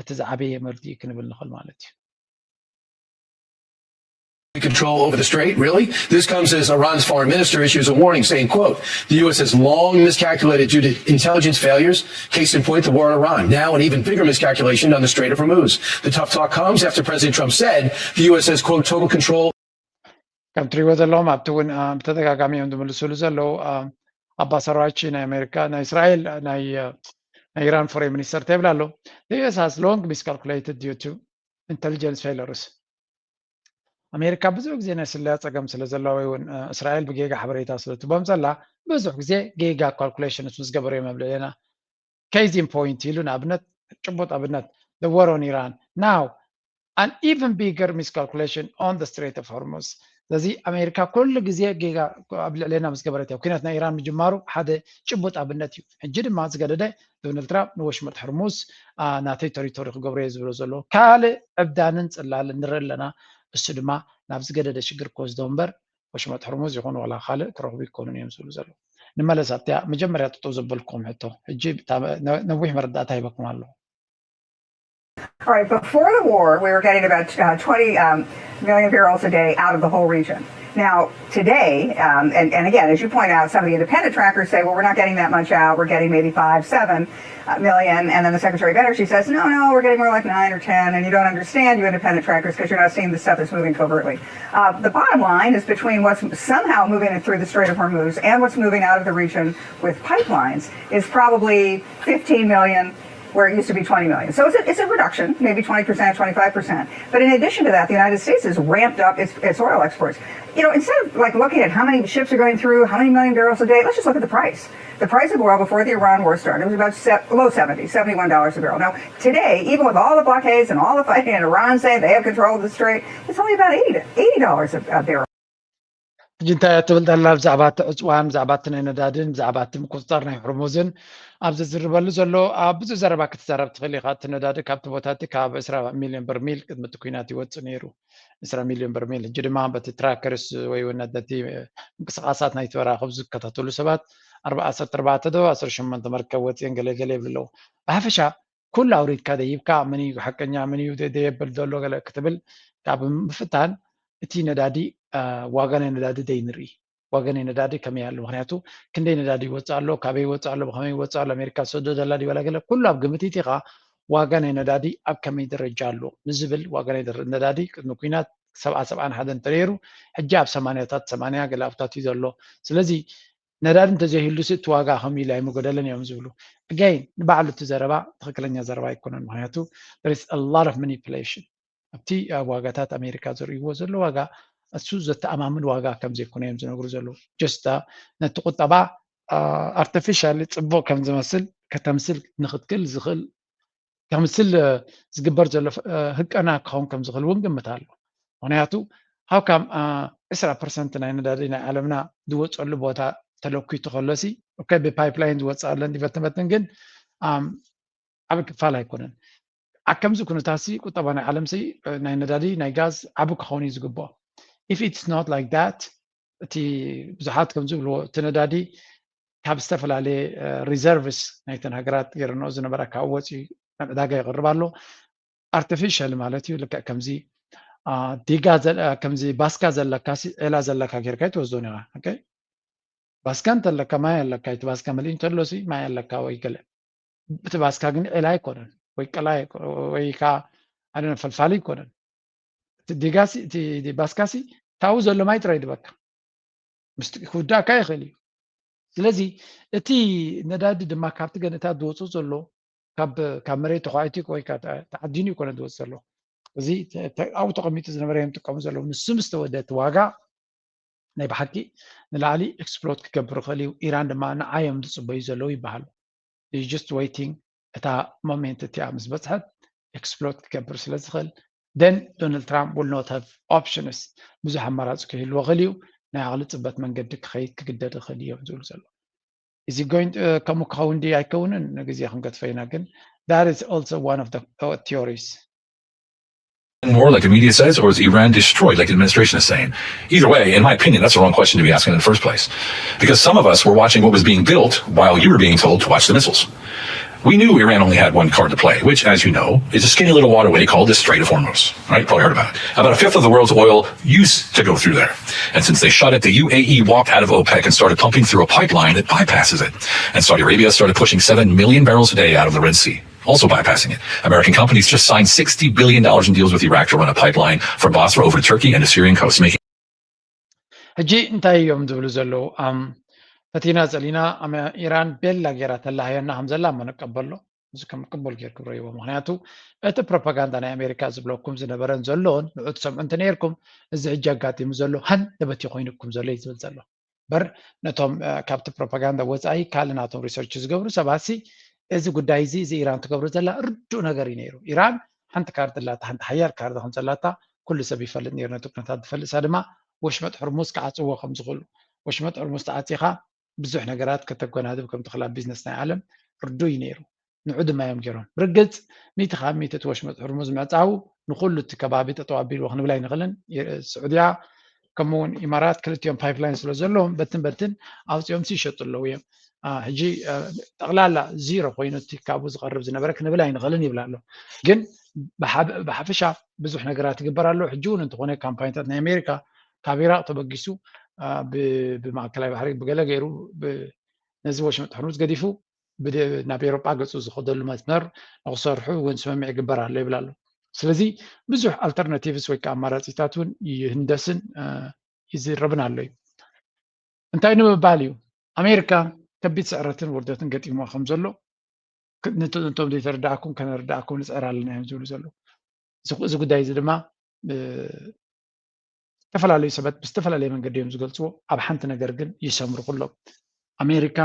እቲ ዝዓበየ መርድእ እዩ ክንብል ንኽእል ማለት እዩ። Control over the strait, really? This comes as Iran's foreign minister issues a warning saying, quote, the U S has long miscalculated due to intelligence failures. Case in point, the war in Iran. Now an even bigger miscalculation on the Strait of Hormuz. The tough talk comes after President Trump said the U S has, quote, total control. ከም ትሪእዎ ዘለኹም ኣብቲ እውን ብተደጋጋሚ እዮም ዝምልስሉ ዘለዉ። ኣባስ ኣራግቺ ናይ ኣሜሪካ፣ ናይ እስራኤል፣ ናይ ኢራን ፎሬን ሚኒስተር እንታይ ይብል ኣሎ? The U S has long miscalculated due to intelligence failures. ኣሜሪካ ብዙሕ ግዜ ናይ ስለያ ፀገም ስለ ዘለዋ ወይ እውን እስራኤል ብጌጋ ሓበሬታ ስለ ትቦም ዘላ ብዙሕ ግዜ ጌጋ ካልኩሌሽንስ ምስ ገበሩ እዮም ኣብ ልዕሌና። Case in point ኢሉ ንኣብነት ጭቡጥ ኣብነት the war on Iran, now an even bigger miscalculation on the Strait of Hormuz. ስለዚ ኣሜሪካ ኩሉ ግዜ ጌጋ ኣብ ልዕሌና ምስ ገበረት እያ። ኩናት ናይ ኢራን ምጅማሩ ሓደ ጭቡጥ ኣብነት እዩ። ሕጂ ድማ ዝገደደ ዶናልድ ትራምፕ ንወሽመጥ ሕርሙዝ ናተይ ተሪቶሪ ክገብሮ እየ ዝብሎ ዘሎ ካልእ ዕብዳንን ፅላልን ንርኢ ኣለና። እሱ ድማ ናብ ዝገደደ ሽግር ክወስዶ እምበር ወሽመጥ ሕርሙዝ ይኹን ዋላ ካልእ ክረኽቡ ይኮኑን እዮም ዝብሉ ዘለዉ። ንመለስ ኣብቲያ መጀመርያ ጠጠው ዘበልኩም ሕቶ። ሕጂ ነዊሕ መረዳእታ ሂበኩም ኣለኹ። All right, before the war, we were getting about uh, twenty um, million barrels a day out of the whole region. Now, today, um, and, and again, as you point out, some of the independent trackers say, well, we're not getting that much out. We're getting maybe five, seven million. And then the Secretary of Energy says, no, no, we're getting more like nine or ten. And you don't understand, you independent trackers, because you're not seeing the stuff that's moving covertly. Uh, the bottom line is between what's somehow moving through the Strait of Hormuz and what's moving out of the region with pipelines is probably fifteen million where it used to be twenty million. So it's a, it's a reduction, maybe twenty percent, twenty-five percent. But in addition to that, the United States has ramped up its, its oil exports. You know, instead of like looking at how many ships are going through, how many million barrels a day, let's just look at the price. The price of oil before the Iran war started was about se- low seventy, seventy-one dollars a barrel. Now, today, even with all the blockades and all the fighting and Iran saying they have control of the strait, it's only about eighty, eighty dollars a, a barrel. ሕጂ እንታይ እያ ትብል ዘላ ብዛዕባ እቲ ዕፅዋን ብዛዕባ እቲ ናይ ነዳድን ብዛዕባ እቲ ምቁፅፃር ናይ ሕርሙዝን ኣብ ዝዝርበሉ ዘሎ ኣብ ብዙ ዘረባ ክትዛረብ ትኽእል ኢኻ። እቲ ነዳዲ ካብቲ ቦታ እቲ ካብ ዕስራ ሚሊዮን በርሚል ቅድሚ እቲ ኩናት ይወፅእ ነይሩ። ዕስራ ሚሊዮን በርሚል። ሕጂ ድማ በቲ ትራከርስ ወይ እውን በቲ ምንቅስቃሳት ናይቲ መራኽብ ዝከታተሉ ሰባት ኣርባ ዓሰርተ ኣርባዕተ ዶ ዓሰርተ ሸሞንተ መርከብ ወፅየን ገለ ገለ ይብሉ ኣለዉ። ብሓፈሻ ኩሉ ኣውሪድካ ደይብካ መን እዩ ሓቀኛ መን እዩ ደየብል ዘሎ ገለ ክትብል ካብ ምፍታን እቲ ነዳዲ ዋጋ ናይ ነዳዲ ደይንርኢ። ዋጋ ናይ ነዳዲ ከመይ ኣሎ? ምክንያቱ ክንደይ ነዳዲ ይወፅእ ኣሎ? ካበይ ይወፅእ ኣሎ? ብከመይ ይወፅእ ኣሎ? ኣሜሪካ ሰዶ ዘላ ድበላ ገለ ኩሉ ኣብ ግምት ኢኻ ዋጋ ናይ ነዳዲ ኣብ ከመይ ደረጃ ኣሎ ንዝብል ዋጋ ናይ ነዳዲ ቅድሚ ኩናት ሰብዓ ሰብዓን ሓደን እንተነይሩ ሕጂ ኣብ ሰማንያታት ሰማንያ ገለ ኣብታት እዩ ዘሎ። ስለዚ ነዳዲ እንተዘይህሉ ሲ እቲ ዋጋ ከምኡ ኢሉ ኣይምጎደለን እዮም ዝብሉ። ኣጋይን ንባዕሉ እቲ ዘረባ ትኽክለኛ ዘረባ ኣይኮነን። ምክንያቱ there is a lot of manipulation ኣብቲ ኣብ ዋጋታት ኣሜሪካ ዘርእይዎ ዘሎ ዋጋ እሱ ዘተኣማምን ዋጋ ከም ዘይኮነ እዮም ዝነግሩ ዘለዉ። ጀስት ነቲ ቁጠባ ኣርቲፊሻሊ ፅቡቕ ከም ዝመስል ከተምስል ንክትክእል ዝኽእል ከምስል ዝግበር ዘሎ ህቀና ክኸውን ከም ዝኽእል እውን ግምት ኣሎ። ምክንያቱ how come ዕስራ ፐርሰንት ናይ ነዳዲ ናይ ዓለምና ዝወፀሉ ቦታ ተለኪቱ ከሎሲ ብፓይፕላይን ዝወፅእ ኣለን ዲቨትመትን ግን ዓብ ክፋል ኣይኮነን። ኣብ ከምዚ ኩነታሲ ቁጠባ ናይ ዓለምሲ ናይ ነዳዲ ናይ ጋዝ ዓብ ክኸውን እዩ ዝግብኦ። If it's not like that እቲ ብዙሓት ከም ዝብልዎ እቲ ነዳዲ ካብ ዝተፈላለየ ሪዘርቭስ ናይተን ሃገራት ገይረንኦ ዝነበራ ካብኡ ወፂኡ ናብ ዕዳጋ ይቕርብ ኣሎ። ኣርቲፊሻል ማለት እዩ። ልክዕ ከምዚ ዲጋ ከምዚ ባስካ ዘለካ ዒላ ዘለካ ጌርካ ይትወስዶ ኒኻ። ባስካ እንተለካ ማይ ኣለካ፣ እቲ ባስካ መሊኡ እንተሎ ማይ ኣለካ ወይ ገለ። እቲ ባስካ ግን ዒላ ኣይኮነን ወይ ቀላይ ወይ ከዓ ኣነ ፈልፋሊ ኣይኮነን። እቲ ዲጋሲ እቲ ባስካሲ ታው ዘሎ ማይ ጥራይ ድበካ ምስ ክውዳእካ ይኽእል እዩ። ስለዚ እቲ ነዳዲ ድማ ካብቲ ገንእታት ዝወፅእ ዘሎ ካብ መሬት ተኳዒቱ ወይ ተዓዲኑ ይኮነ ዝወፅእ ዘሎ። እዚ ኣብኡ ተቐሚጡ ዝነበረ እዮም ጥቀሙ ዘለዉ። ንሱ ምስ ተወደ እቲ ዋጋ ናይ ብሓቂ ንላዕሊ explode ክገብር ይኽእል እዩ። ኢራን ድማ ንዓዮም ዝፅበዩ ዘለዉ ይበሃሉ። Just waiting እታ ሞሜንት እቲኣ ምስ በፅሐት explode ክገብር ስለ ዝኽእል then Donald Trump will not have options፣ ብዙሕ ኣማራፂ ከይህልዎ ይኽእል እዩ። ናይ ዓቕሊ ፅበት መንገዲ ክኸይድ ክግደድ ይኽእል እዮም ዝብሉ ዘለዉ። እዚ going ከምኡ ክኸውን ድዩ ኣይከውንን ንግዜ ክንገድፎ ኢና። ግን that is also one of the theories። War like the media says, or is Iran destroyed like the administration is saying? Either way, in my opinion, that's the wrong question to be asking in the first place. Because some of us were watching what was being built while you were being told to watch the missiles. We knew Iran only had one card to play, which, as you know, is a skinny little waterway called the Strait of Hormuz, right? Probably heard about it. About a fifth of the world's oil used to go through there. And since they shut it, the U A E walked out of OPEC and started pumping through a pipeline that bypasses it. And Saudi Arabia started pushing seven million barrels a day out of the Red Sea, also bypassing it. American companies just signed sixty billion dollars in deals with Iraq to run a pipeline from Basra over to Turkey and the Syrian coast, making ሕጂ እንታይ እዮም ዝብሉ ዘለዉ? ፈቲና ጸሊና ኢራን ቤላ ገይራ ተላሃየና ከም ዘላ እሞ ንቀበሎ። እዚ ከም ቅቡል ጌርኩም ረእይዎ። ምክንያቱ እቲ ፕሮፓጋንዳ ናይ ኣሜሪካ ዝብለኩም ዝነበረን ዘሎን ንዑ ትሰምዑ እንተነይርኩም እዚ ሕጂ ኣጋጢሙ ዘሎ ሃንደበት እዩ ኮይኑኩም ዘሎ እዩ ዝብል ዘሎ። በር ነቶም ካብቲ ፕሮፓጋንዳ ወፃኢ ካልእ ናቶም ሪሰርች ዝገብሩ ሰባት ሲ እዚ ጉዳይ እዚ እዚ ኢራን ትገብሮ ዘላ ርዱእ ነገር እዩ ነይሩ። ኢራን ሓንቲ ካርድ ኣላታ፣ ሓንቲ ሓያል ካርድ ከም ዘላታ ኩሉ ሰብ ይፈልጥ ነይሩ። ነቲ ኩነታት ዝፈልጥ ሰብ ድማ ወሽመጥ ሕርሙዝ ክዓፅዎ ከም ዝኽእሉ፣ ወሽመጥ ሕርሙዝ ተዓፂኻ ብዙሕ ነገራት ከተጎናድብ ከም ትኽእል ኣብ ቢዝነስ ናይ ዓለም ርዱእ እዩ ነይሩ። ንዑ ድማ እዮም ገይሮም። ብርግፅ ሚእቲ ካብ ሚእቲ እቲ ወሽመጥ ሕርሙዝ ምዕፃዉ ንኩሉ እቲ ከባቢ ጠጠው ኣቢልዎ ክንብል ኣይንኽእልን። ስዑድያ ከምኡ እውን ኢማራት ክልቲኦም ፓይፕላይን ስለ ዘለዎም በትን በትን ኣውፂኦም ይሸጡ ኣለዉ እዮም። ሕጂ ጠቕላላ ዚሮ ኮይኑ እቲ ካብኡ ዝቐርብ ዝነበረ ክንብል ኣይንኽእልን ይብል ኣሎ። ግን ብሓፈሻ ብዙሕ ነገራት ይግበር ኣሎ። ሕጂ እውን እንተኾነ ካምፓኒታት ናይ ኣሜሪካ ካብ ኢራቅ ተበጊሱ ብማእከላይ ባሕሪ ብገለ ገይሩ ነዚ ወሽመጥ ሕርሙዝ ገዲፉ ናብ ኤሮጳ ገፁ ዝኸደሉ መስመር ንክሰርሑ እውን ስምምዕ ይግበር ኣሎ ይብል ኣሎ። ስለዚ ብዙሕ ኣልተርናቲቭስ ወይ ከዓ ኣማራፂታት እውን ይህንደስን ይዝረብን ኣሎ እዩ። እንታይ ንምባል እዩ? ኣሜሪካ ከቢድ ስዕረትን ውርደትን ገጢምዋ ከም ዘሎ ነቶም ዘይተረዳእኩም ከነረዳእኩም ንፅዕር ኣለና እዮም ዝብሉ ዘለዉ። እዚ ጉዳይ እዚ ድማ ዝተፈላለዩ ሰባት ብዝተፈላለየ መንገዲ እዮም ዝገልፅዎ። ኣብ ሓንቲ ነገር ግን ይሰምሩ ኩሎም። ኣሜሪካ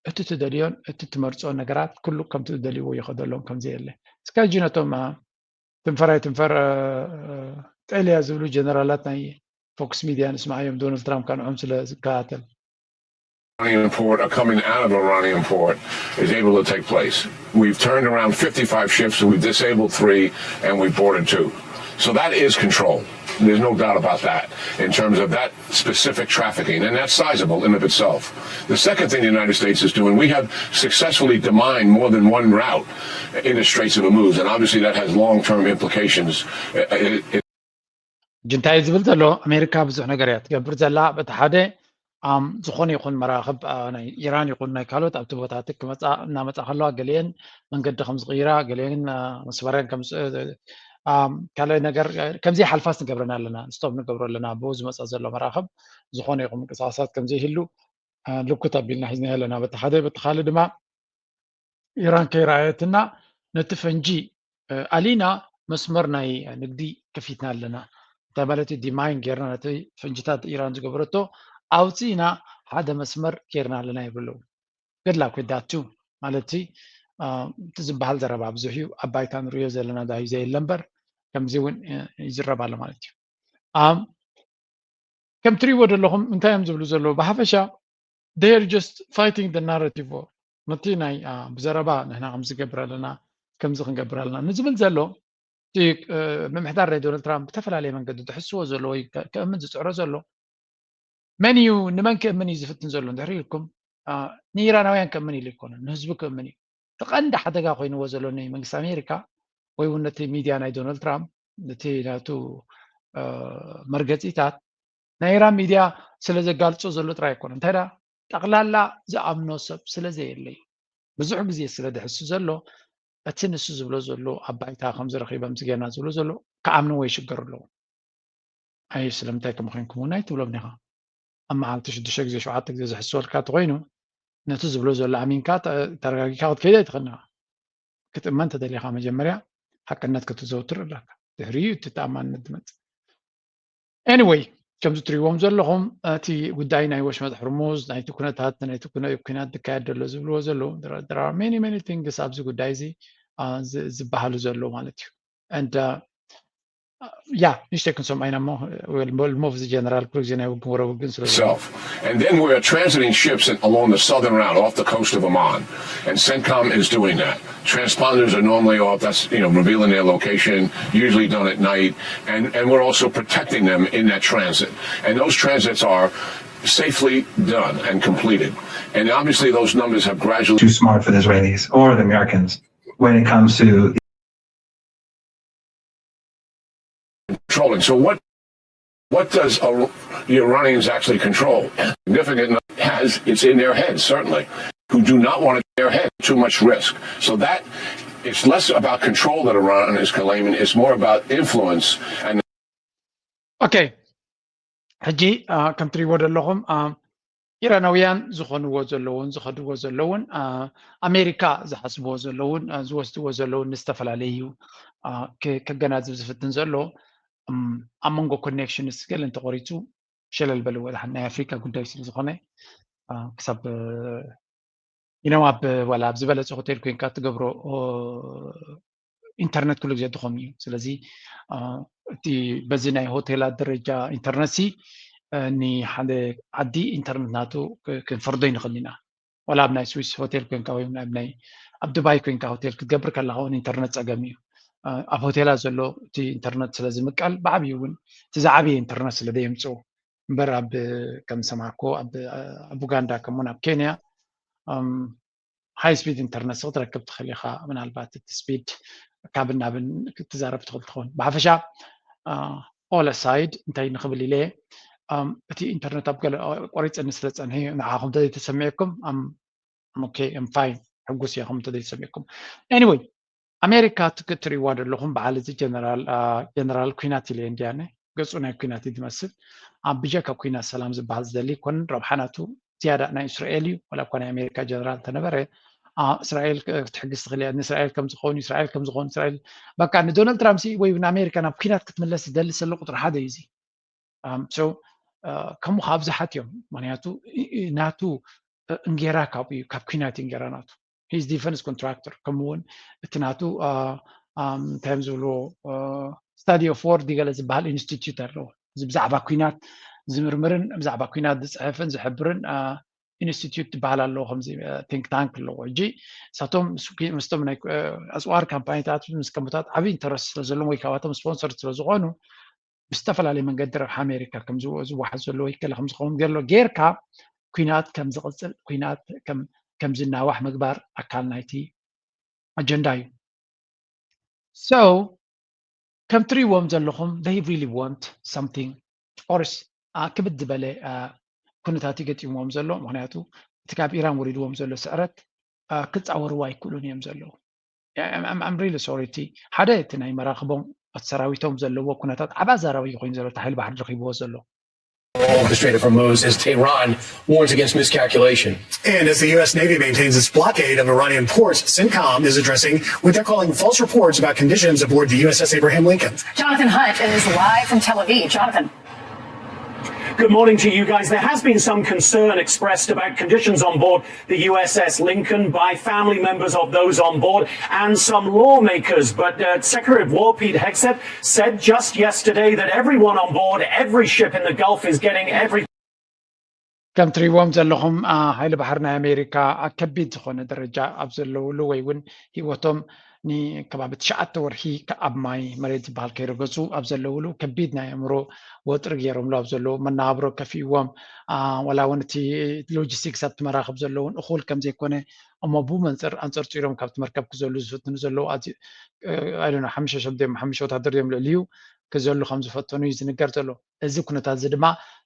እቲ ትደልዮን እቲ ትመርፅኦን ነገራት ኩሉ ከምቲ ዝደልይዎ ይኸደሎም ከምዘየለ። እስካ ሕጂ ነቶም ትንፈር ኣይትንፈር ጤልያ ዝብሉ ጀነራላት ናይ ፎክስ ሚድያ ንስማዓዮም፣ ዶናልድ ትራምፕ ካንዖም ስለ ዝከታተል። Iranian port are coming out of Iranian port is able to take place. We've turned around fifty-five ships, we've disabled three, and we've boarded two. So that is control. There's no doubt about that in terms of that specific trafficking, and that's sizable in of itself. The second thing the United States is doing, we have successfully demined more than one route in the Straits of Hormuz, and obviously that has long-term implications. ሕጂ እንታይ ዝብል ዘሎ ኣሜሪካ ብዙሕ ነገር እያ ትገብር ዘላ። በቲ ሓደ ዝኾነ ይኹን መራኽብ ናይ ኢራን ይኹን ናይ ካልኦት ኣብቲ ቦታቲ ክመፃ እናመፃ ከለዋ ገሊአን መንገዲ ከም ዝቕይራ ገሊአን መስመረን ካልኣይ ነገር ከምዚ ሓልፋስ ንገብረን ኣለና፣ ስቶፕ ንገብሮ ኣለና። ብኡ ዝመፀ ዘሎ መራኽብ ዝኾነ ይኹን ምንቅስቃሳት ከም ዘይህሉ ልኩት ኣቢልና ሒዝና ኣለና። በቲ ሓደ በቲ ካልእ ድማ ኢራን ከይረኣየትና ነቲ ፈንጂ ኣሊና መስመር ናይ ንግዲ ከፊትና ኣለና። እንታይ ማለት እዩ? ዲማይን ጌርና ነቲ ፈንጅታት ኢራን ዝገበረቶ ኣውፂእና ሓደ መስመር ጌርና ኣለና ይብሉ። ገድላ ኮይዳቱ ማለት እቲ ዝበሃል ዘረባ ብዙሕ እዩ። ኣብ ባይታ ንሪኦ ዘለና ዳዩ ዘየለ እምበር ከምዚ እውን ይዝረብ ኣሎ ማለት እዩ። ከም ትሪእዎ ዘለኹም እንታይ እዮም ዝብሉ ዘለዉ? ብሓፈሻ they are just fighting the narrative war። ነቲ ናይ ብዘረባ ንሕና ከምዚ ገብር ኣለና ከምዚ ክንገብር ኣለና ንዝብል ዘሎ ምምሕዳር ናይ ዶናልድ ትራምፕ ብተፈላለየ መንገዲ ዝሕስዎ ዘሎ ወይ ከእምን ዝፅዕሮ ዘሎ መን እዩ ንመን ክእምን እዩ ዝፍትን ዘሎ እንድሕር ኢልኩም ንኢራናውያን ክእምን ኢሉ ኣይኮነን፣ ንህዝቡ ክእምን እዩ። እቲ ቀንዲ ሓደጋ ኮይንዎ ዘሎ ንመንግስቲ ኣሜሪካ ወይ እውን ነቲ ሚድያ ናይ ዶናልድ ትራምፕ ነቲ ናቱ መርገፂታት ናይ ኢራን ሚድያ ስለ ዘጋልፆ ዘሎ ጥራይ ኣይኮነ እንታይ ዳ ጠቕላላ ዝኣምኖ ሰብ ስለ ዘየለ እዩ። ብዙሕ ግዜ ስለ ድሕሱ ዘሎ እቲ ንሱ ዝብሎ ዘሎ ኣብ ባይታ ከም ዝረኺበ ምስ ጌና ዝብሎ ዘሎ ክኣምንዎ ይሽገሩ ኣለዉ። ኣይ ስለምንታይ ከም ኮይንኩም እውን ኣይትብሎም ዲኻ? ኣብ መዓልቲ ሽዱሽተ ግዜ ሸውዓተ ግዜ ዝሕስወልካ እንተኮይኑ ነቲ ዝብሎ ዘሎ ኣሚንካ ተረጋጊካ ክትከይድ ኣይትኽእልና ክትእመን ተደሊኻ መጀመርያ ሓቅነት ክትዘውትር ኣለካ ድሕሪኡ እቲ ተኣማንነት ዝመፅእ anyway ከምዚ ትሪእዎም ዘለኹም እቲ ጉዳይ ናይ ወሽመጥ ሕርሙዝ ናይቲ ኩነታት ናይቲ ኩናት ዝካየድ ዘሎ ዝብልዎ ዘለዉ many many things ኣብዚ ጉዳይ እዚ ዝበሃሉ ዘለዉ ማለት እዩ and yeah ንሽተይ ክንሰምዖ ኢና እሞ ልሞቭ እዚ ጀነራል ኩሉ ግዜ ናይ ውግን ወረ ውግን ስለ And then we are transiting ships along the southern route off the coast of Oman. And CENTCOM is doing that. Transponders are normally off, that's, you know, revealing their location, usually done at night. And, and we're also protecting them in that transit. And those transits are safely done and completed. And obviously, those numbers have gradually. Too smart for the Israelis or the Americans when it comes to. Controlling. So, what what does a, the Iranians actually control? Significant has it's in their heads certainly, who do not want to their head too much risk. So that it's less about control that Iran is claiming; it's more about influence and. Okay. ሕጂ ከም ትሪእዎ ዘለኹም ኢራናውያን ዝኾንዎ ዘለውን ዝኸድዎ ዘለውን ኣሜሪካ ዝሓስብዎ ዘለውን ዝወስድዎ ዘለውን ዝተፈላለዩ ከገናዝብ ዝፍትን ዘሎ ኣብ መንጎ ኮኔክሽንስ ገለ እንተቆሪፁ ሸለል በልዎ ድሓን ናይ ኣፍሪካ ጉዳይ ስለ ዝኾነ ክሳብ you know ኣብ ዋላ ኣብ ዝበለፀ ሆቴል ኮይንካ ትገብሮ ኢንተርነት ኩሉ ግዜ ድኾም እዩ ስለዚ እቲ በዚ ናይ ሆቴላት ደረጃ ኢንተርነት ሲ ንሓደ ዓዲ ኢንተርነት ናቱ ክንፈርዶ ይንኽእል ኢና ዋላ ኣብ ናይ ስዊስ ሆቴል ኮይንካ ወይ ኣብ ናይ ኣብ ዱባይ ኮይንካ ሆቴል ክትገብር ከለካ እውን ኢንተርነት ፀገም እዩ ኣብ ሆቴላት ዘሎ እቲ ኢንተርነት ስለ ዝምቀል ብዓብዩ እውን እቲ ዝዓብየ ኢንተርነት ስለ ዘየምፅኡ እምበር ኣብ ከም ዝሰማዕኩዎ ኣብ ኡጋንዳ ከምኡውን ኣብ ኬንያ high speed internet ክትረክብ ትኽእል ኢኻ ምናልባት እቲ speed ካብን ናብን ክትዛረብ ትኽእል ትኸውን ብሓፈሻ all aside እንታይ ንኽብል ኢለ እቲ ኢንተርነት ኣብ ገለ ቆሪፅኒ ስለ ፀንሐ እዩ ንዓኹም እንተዘይተሰሚዕኩም okay fine ሕጉስ እየ ከም እንተዘይተሰሚዕኩም anyway ኣሜሪካ ክትሪእዋ ዘለኹም በዓል እዚ ጀነራል ጀነራል ኩናት ኢለ እንድያነ ገፁ ናይ ኩናት እዩ ዝመስል ኣብ ብጀካ ኩናት ሰላም ዝበሃል ዝደሊ ይኮንን ረብሓ ናቱ ዝያዳ ናይ እስራኤል እዩ ዋላ እኳ ናይ ኣሜሪካ ጀነራል እንተነበረ እስራኤል ክትሕግዝ ትኽእል እያ ንእስራኤል ከም ዝኾኑ እስራኤል ከም ዝኾኑ እስራኤል በቃ ንዶናልድ ትራምፕ ወይ ንኣሜሪካ ናብ ኩናት ክትምለስ ዝደሊ ዘሎ ቁፅሪ ሓደ እዩ እዚ so ከምኡ ከዓ ብዙሓት እዮም ምክንያቱ ናቱ እንጌራ ካብኡ እዩ ካብ ኩናት እንጌራ ናቱ he's defense contractor ከምኡ እውን እቲ ናቱ እንታይ እዮም ዝብልዎ study of war ገለ ዝበሃል ኢንስቲትዩት ኣለዎ እዚ ብዛዕባ ኩናት ዝምርምርን ብዛዕባ ኩናት ዝፅሕፍን ዝሕብርን ኢንስቲትዩት ዝበሃል ኣለዎ ከምዚ think tank ኣለዎ ሕጂ ንሳቶም ምስቶም ናይ ኣፅዋር ካምፓኒታት ምስ ከምታት ዓብዪ ኢንተረስት ስለ ዘለዎም ወይ ካብኣቶም ስፖንሰር ስለ ዝኾኑ ብዝተፈላለየ መንገዲ ረብሓ ኣሜሪካ ከም ዝወሓዝ ዘሎ ወይ ገለ ከም ዝኸውን ገሎ ጌርካ ኩናት ከም ዝቕፅል ኩናት ከም ዝናዋሕ ምግባር ኣካል ናይቲ ኣጀንዳ እዩ so ከም ትሪእዎም ዘለኹም they really want something ኦርስ ክብድ ዝበለ ኩነታት ይገጢምዎም ዘሎ ምክንያቱ እቲ ካብ ኢራን ወሪድዎም ዘሎ ስዕረት ክፃወርዎ ኣይክእሉን እዮም ዘለዉ I'm really sorry እቲ ሓደ እቲ ናይ መራኽቦም እቲ ሰራዊቶም ዘለዎ ኩነታት ዓብ ኣዛራቢ ኮይኑ ዘሎ ሓይሊ ባሕሪ ረኺብዎ ዘሎ Orchestrated from Mo's as Tehran warns against miscalculation. And as the U S Navy maintains its blockade of Iranian ports, CENTCOM is addressing what they're calling false reports about conditions aboard the U S S Abraham Lincoln. Jonathan Hunt is live from Tel Aviv. Jonathan. Good morning to you guys. There has been some concern expressed about conditions on board the U S S Lincoln by family members of those on board and some lawmakers. But uh, Secretary of War Pete Hegseth said just yesterday that everyone on board, every ship in the Gulf is getting every ከም ትሪእዎም ዘለኹም ሓይሊ ባሕሪ ናይ ኣሜሪካ ኣብ ከቢድ ዝኾነ ደረጃ ኣብ ዘለውሉ ወይ እውን ህይወቶም ንከባቢ ትሽዓተ ወርሒ ኣብ ማይ መሬት ዝበሃል ከይረገፁ ኣብ ዘለውሉ ከቢድ ናይ ኣእምሮ ወጥሪ ገይሮምሉ ኣብ ዘለዉ መናብሮ ከፊእዎም ዋላ እውን እቲ ሎጂስቲክስ ኣብቲ መራኽብ ዘለውን እኹል ከም ዘይኮነ እሞ ብመንፅር ኣንፀርፂሮም ካብቲ መርከብ ክዘሉ ዝፍትኑ ዘለዉ ሓሙሽተ ሰብ ድዮም ሓሙሽተ ወታደር ድዮም ልዕሊኡ ክዘሉ ከም ዝፈተኑ እዩ ዝንገር ዘሎ እዚ ኩነታት እዚ ድማ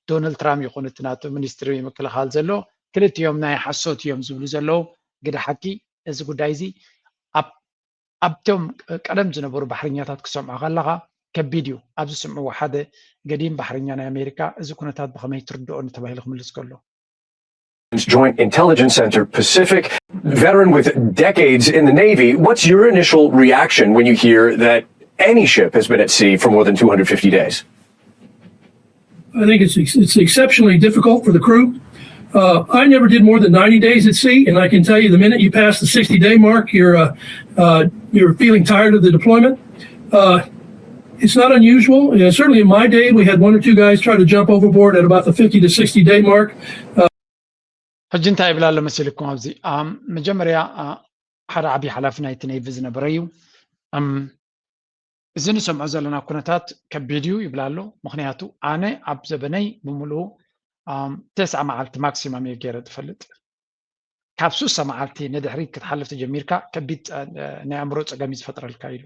ዶናልድ ትራምፕ ይኹን እቲ ናቱ ሚኒስትሪ ምክልኻል ዘሎ ክልቲኦም ናይ ሓሶት እዮም ዝብሉ ዘለዉ ግደ ሓቂ እዚ ጉዳይ እዚ ኣብቶም ቀደም ዝነበሩ ባሕርኛታት ክሰምዖ ከለኻ ከቢድ እዩ ኣብዚ ስምዕዎ ሓደ ገዲም ባሕርኛ ናይ ኣሜሪካ እዚ ኩነታት ብኸመይ ትርድኦ ንተባሂሉ ክምልስ ከሎ Joint Intelligence Center Pacific, veteran with decades in the Navy. What's your initial reaction when you hear that any ship has been at sea for more than two hundred fifty days? I think it's, it's exceptionally difficult for the crew. Uh, I never did more than ninety days at sea, and I can tell you, the minute you pass the sixty day mark, you're, uh, uh, you're feeling tired of the deployment. Uh, it's not unusual. You know, certainly in my day, we had one or two guys try to jump overboard at about the fifty to sixty day mark. Uh, ሕጂ እንታይ ይብል ኣሎ መሲልኩም? ኣብዚ ኣም፣ መጀመርያ አ፣ ሓደ ዓብዪ ሓላፊ ናይቲ ኔቪ ዝነበረ እዩ። ኣም፣ እዚ ንሰምዖ ዘለና ኩነታት ከቢድ እዩ ይብል ኣሎ። ምክንያቱ ኣነ ኣብ ዘበነይ ብምሉኡ ኣም፣ ተስዓ መዓልቲ ማክሲማም እየ ገይረ ዝፈልጥ። ካብ ሱሳ መዓልቲ ንድሕሪት ክትሓልፍ ተጀሚርካ ከቢድ አ፣ ናይ ኣእምሮ ፀገም እዩ ዝፈጥረልካ ኢሉ።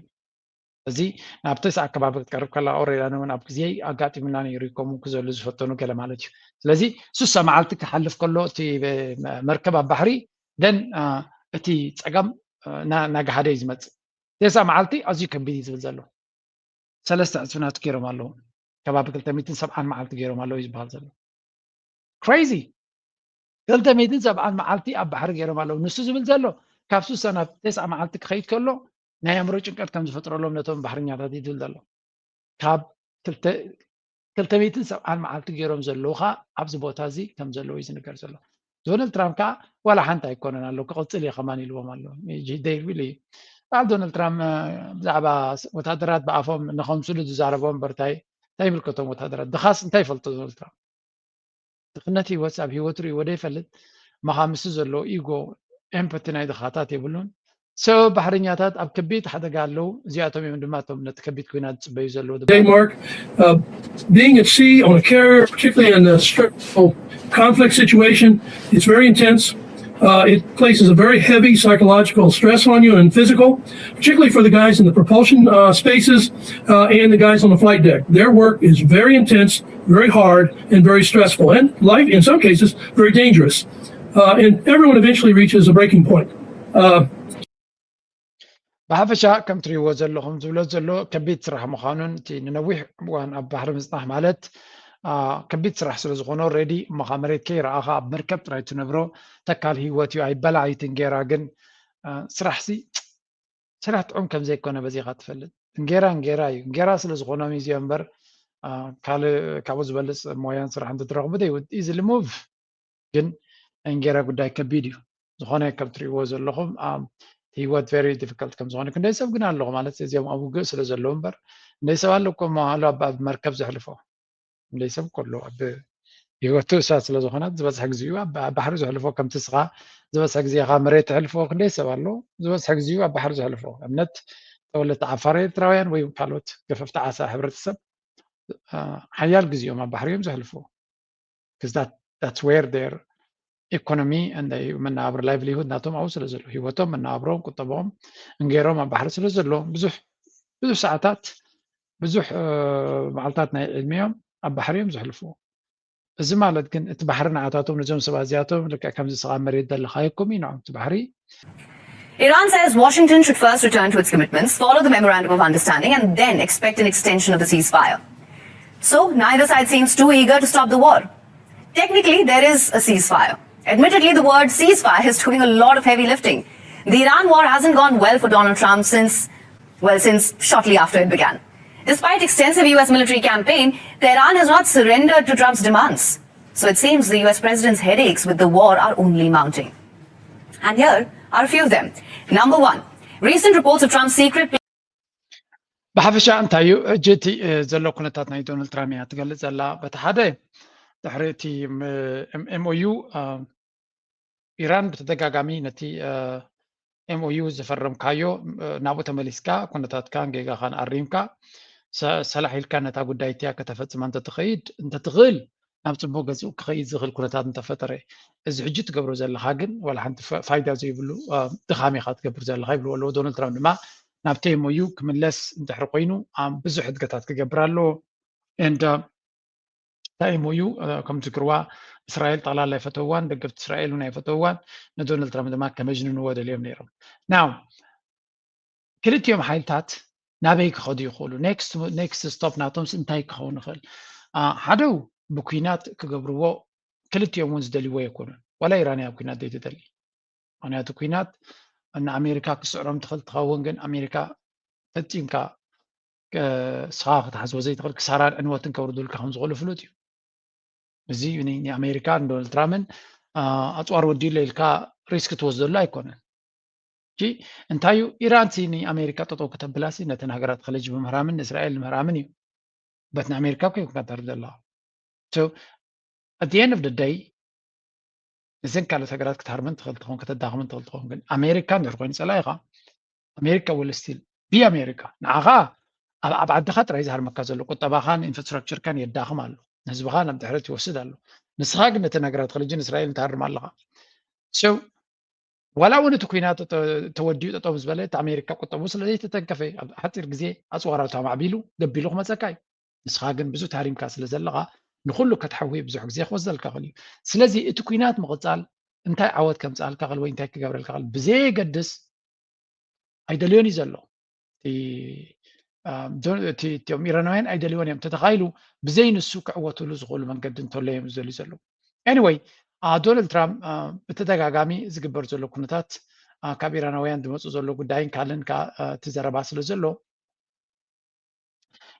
እዚ ናብ ተስዓ ኣከባቢ ክትቀርብ ከላ ኦሬዳን እውን ኣብ ግዜ ኣጋጢሙና ነይሩ እዩ ከምኡ ክዘሉ ዝፈተኑ ገለ ማለት እዩ። ስለዚ ሱሳ መዓልቲ ክሓልፍ ከሎ እቲ መርከብ ኣብ ባሕሪ ደን እቲ ፀገም እናገሃደ እዩ ዝመፅእ። ተስዓ መዓልቲ ኣዝዩ ከቢድ እዩ ዝብል ዘሎ። ሰለስተ ዕፅፊ ናቱ ገይሮም ኣለዉ። ከባቢ ክልተ ሚእትን ሰብዓን መዓልቲ ገይሮም ኣለዉ እዩ ዝበሃል ዘሎ። ክሬዚ። ክልተ ሚእትን ሰብዓን መዓልቲ ኣብ ባሕሪ ገይሮም ኣለዉ። ንሱ ዝብል ዘሎ ካብ ሱሳ ናብ ተስዓ መዓልቲ ክኸይድ ከሎ ናይ ኣእምሮ ጭንቀት ከም ዝፈጥረሎም ነቶም ባሕርኛታት እዩ ዝብል ዘሎ። ካብ ክልተ ሚእትን ሰብዓን መዓልቲ ገይሮም ዘለዉ ኸዓ ኣብዚ ቦታ እዚ ከም ዘለዉ እዩ ዝንገር ዘሎ። ዶናልድ ትራምፕ ከዓ ዋላ ሓንቲ ኣይኮነን ኣሎ ክቕፅል እየ ከማን ኢልዎም ኣሎ። በዓል ዶናልድ ትራምፕ ብዛዕባ ወታደራት ብኣፎም ንኸምስሉ ዝዛረቦ እምበር እንታይ ይምልከቶም ወታደራት? ድኻስ እንታይ ይፈልጦ ዶናልድ ትራምፕ? ድኽነት ህይወት ኣብ ህይወት ርእይዎ ዶ ይፈልጥ? ምኻ ምስ ዘሎ ኢጎ ኤምፐቲ ናይ ድኻታት የብሉን። ሰብ ባሕርኛታት ኣብ ከቢድ ሓደጋ ኣለዉ። እዚኣቶም እዮም ድማ እቶም ነቲ ከቢድ ኩናት ዝፅበዩ ዘለዉ። Denmark, uh, being at sea on a carrier, particularly in a stressful conflict situation, it's very intense. Uh, it places a very heavy psychological stress on you and physical, particularly for the guys in the propulsion uh, spaces uh, and the guys on the flight deck. Their work is very intense, very hard, and very stressful, and life in some cases very dangerous. Uh, and everyone eventually reaches a breaking point. Uh, ብሓፈሻ ከም ትሪእዎ ዘለኹም ዝብሎ ዘሎ ከቢድ ስራሕ ምዃኑን እቲ ንነዊሕ እዋን ኣብ ባሕሪ ምፅናሕ ማለት ከቢድ ስራሕ ስለ ዝኾነ ኦልሬዲ እሞ ካብ መሬት ከይረኣኻ ኣብ መርከብ ጥራይ ትነብሮ ተካል ህይወት እዩ። ኣይበላዕ እዩ እቲ እንጌራ ግን ስራሕ ሲ ስራሕ ጥዑም ከም ዘይኮነ በዚኻ ትፈልጥ። እንጌራ እንጌራ እዩ። እንጌራ ስለ ዝኾኖም እዩ እዚኦም እምበር ካልእ ካብኡ ዝበልፅ ሞያን ስራሕ እንትትረኽቡ they would easily move። ግን ናይ እንጌራ ጉዳይ ከቢድ እዩ። ዝኾነ ከም ትሪእዎ ዘለኹም ህይወት very difficult ከም ዝኾነ ክንደይ ሰብ ግን ኣለኹ ማለት እዚኦም ኣብ ውግእ ስለ ዘለዉ እምበር ክንደይ ሰብ ኣሎ እኮ ኣሎ ኣብ መርከብ ዘሕልፎ ክንደይ ሰብ ከሎ ኣብ ህይወቱ እሳት ስለ ዝኾነት ዝበዝሐ ግዜኡ ኣብ ባሕሪ ዘሕልፎ ከምቲ ስኻ ዝበዝሐ ግዜኻ መሬት ተሕልፎ ክንደይ ሰብ ኣሎ ዝበዝሐ ግዜኡ ኣብ ባሕሪ ዘሕልፎ እምነት ተወለድቲ ዓፋር ኤርትራውያን ወይ ካልኦት ገፈፍቲ ዓሳ ሕብረተሰብ ሓያል ግዜኦም ኣብ ባሕሪ እዮም ዘሕልፎ። That's where their economy and መነባብሮ livelihood ናቶም ኣብኡ ስለ ዘሎ ህይወቶም መነባብሮም ቁጠባኦም እንጌሮም ኣብ ባሕሪ ስለ ዘሎ ብዙሕ ብዙሕ ሰዓታት ብዙሕ መዓልታት ናይ ዕድሚኦም ኣብ ባሕሪ እዮም ዘሕልፍዎ። እዚ ማለት ግን እቲ ባሕሪ ንዓታቶም ነዞም ሰባት እዚኣቶም ልክዕ ከምዚ ስኻ መሬት ዘለኻየኩም እዩ ንዖም እቲ ባሕሪ Iran says Washington should first return to its commitments, follow the memorandum of understanding, and then expect an extension of the ceasefire. So neither side seems too eager to stop the war. Technically, there is a ceasefire. Admittedly, the word ceasefire is doing a lot of heavy lifting. The Iran war hasn't gone well for Donald Trump since, well, since shortly after it began. Despite extensive U S military campaign, Tehran has not surrendered to Trump's demands. So it seems the U S president's headaches with the war are only mounting. And here are a few of them. Number one, recent reports of Trump's secret ብሓፈሻ እንታይ እዩ ሕጂ እቲ ዘሎ ኩነታት ናይ ዶናልድ ትራምፕ እያ ትገልፅ ዘላ። በቲ ሓደ ድሕሪ እቲ ኤምኦዩ ኢራን ብተደጋጋሚ ነቲ ኤምኦዩ ዝፈረምካዮ ናብኡ ተመሊስካ ኩነታትካን ጌጋኻን ኣሪምካ ሰላሕ ኢልካ ነታ ጉዳይ እቲኣ ከተፈፅማ እንተትኸይድ እንተትኽእል ናብ ፅቡቅ ገፁ ክኸይድ ዝኽእል ኩነታት እንተፈጠረ እዚ ሕጂ ትገብሮ ዘለኻ ግን ዋላ ሓንቲ ፋይዳ ዘይብሉ ድኻም ኢኻ ትገብር ዘለኻ ይብልዎ ኣለዎ። ዶናልድ ትራምፕ ድማ ናብቲ ኤምኦዩ ክምለስ እንድሕሪ ኮይኑ ብዙሕ ሕድገታት ክገብር ኣለዎ። And እታ ኤምኦዩ ከም ትዝክርዋ እስራኤል ጠቕላላ ኣይፈተውዋን፣ ደገፍቲ እስራኤል እውን ኣይፈተውዋን። ንዶናልድ ትራምፕ ድማ ከመጅንንዎ ደልዮም ነይሮም። ናው ክልቲኦም ሓይልታት ናበይ ክኸዱ ይኽእሉ? ኔክስት ስቶፕ ናቶምስ እንታይ ክኸውን ይኽእል? ሓደ ብኩናት ክገብርዎ ክልቲኦም እውን ዝደልይዎ ኣይኮኑን። ዋላ ኢራን እያ ኣብ ኩናት ዘይትደሊ። ምክንያቱ ኩናት ንኣሜሪካ ክስዕሮም ትኽእል ትኸውን፣ ግን ኣሜሪካ ፈጺምካ ስኻ ክትሓስቦ ዘይትኽእል ክሳራን ዕንወትን ከውርዱልካ ከም ዝኽእሉ ፍሉጥ እዩ። እዚ ንኣሜሪካን ዶናልድ ትራምፕን ኣፅዋር ወዲሉ ኢልካ ሪስክ ትወስደሉ ኣይኮነን። እንታይ እዩ ኢራን ሲ ንኣሜሪካ ጠጠው ከተብላሲ ነተን ሃገራት ከለጅ ብምህራምን ንእስራኤል ምህራምን እዩ። በት ንኣሜሪካ እኮ ይኮንካ ተርፍ ዘለዋ። So at the end of the day ንዘን ካልኦት ሃገራት ክትሃርመን ትኽእል ትኸውን ከተዳኽመን ትኽእል ትኸውን፣ ግን ኣሜሪካ እንድሕር ኮይኑ ፀላኢኻ ኣሜሪካ will still be ኣሜሪካ። ንዓኻ ኣብ ዓድኻ ጥራይ ዝሃርመካ ዘሎ ቁጠባኻን ኢንፍራስትራክቸርካን የዳኽም ኣሎ፣ ንህዝብኻ ናብ ድሕረት ይወስድ ኣሎ። ንስኻ ግን ነተን ሃገራት ከለጅን እስራኤልን ትሃርም ኣለኻ። So ዋላ እውን እቲ ኩናት ተወዲኡ ጠጠው ምስ በለ እቲ ኣሜሪካ ቁጠቡ ስለ ዘይተተንከፈ ኣብ ሓፂር ግዜ ኣፅዋራቱ ኣማዕቢሉ ገቢሉ ክመፀካ እዩ። ንስኻ ግን ብዙ ታሪምካ ስለ ዘለኻ ንኩሉ ከተሕዊ ብዙሕ ግዜ ክወስደልካ ክእል እዩ። ስለዚ እቲ ኩናት ምቕፃል እንታይ ዓወት ከምፅኣልካ ክእል ወይ እንታይ ክገብረልካ ክእል ብዘየገድስ ኣይደልዮን እዩ ዘሎ። እቶም ኢራናውያን ኣይደልዮን እዮም። ተተኻኢሉ ብዘይ ንሱ ክዕወትሉ ዝኽእሉ መንገዲ እንተሎ እዮም ዝደልዩ ዘለዉ። Anyway ዶናልድ ትራምፕ ብተደጋጋሚ ዝግበር ዘሎ ኩነታት ካብ ኢራናውያን ዝመፁ ዘሎ ጉዳይን ካልእን እቲ ዘረባ ስለ ዘሎ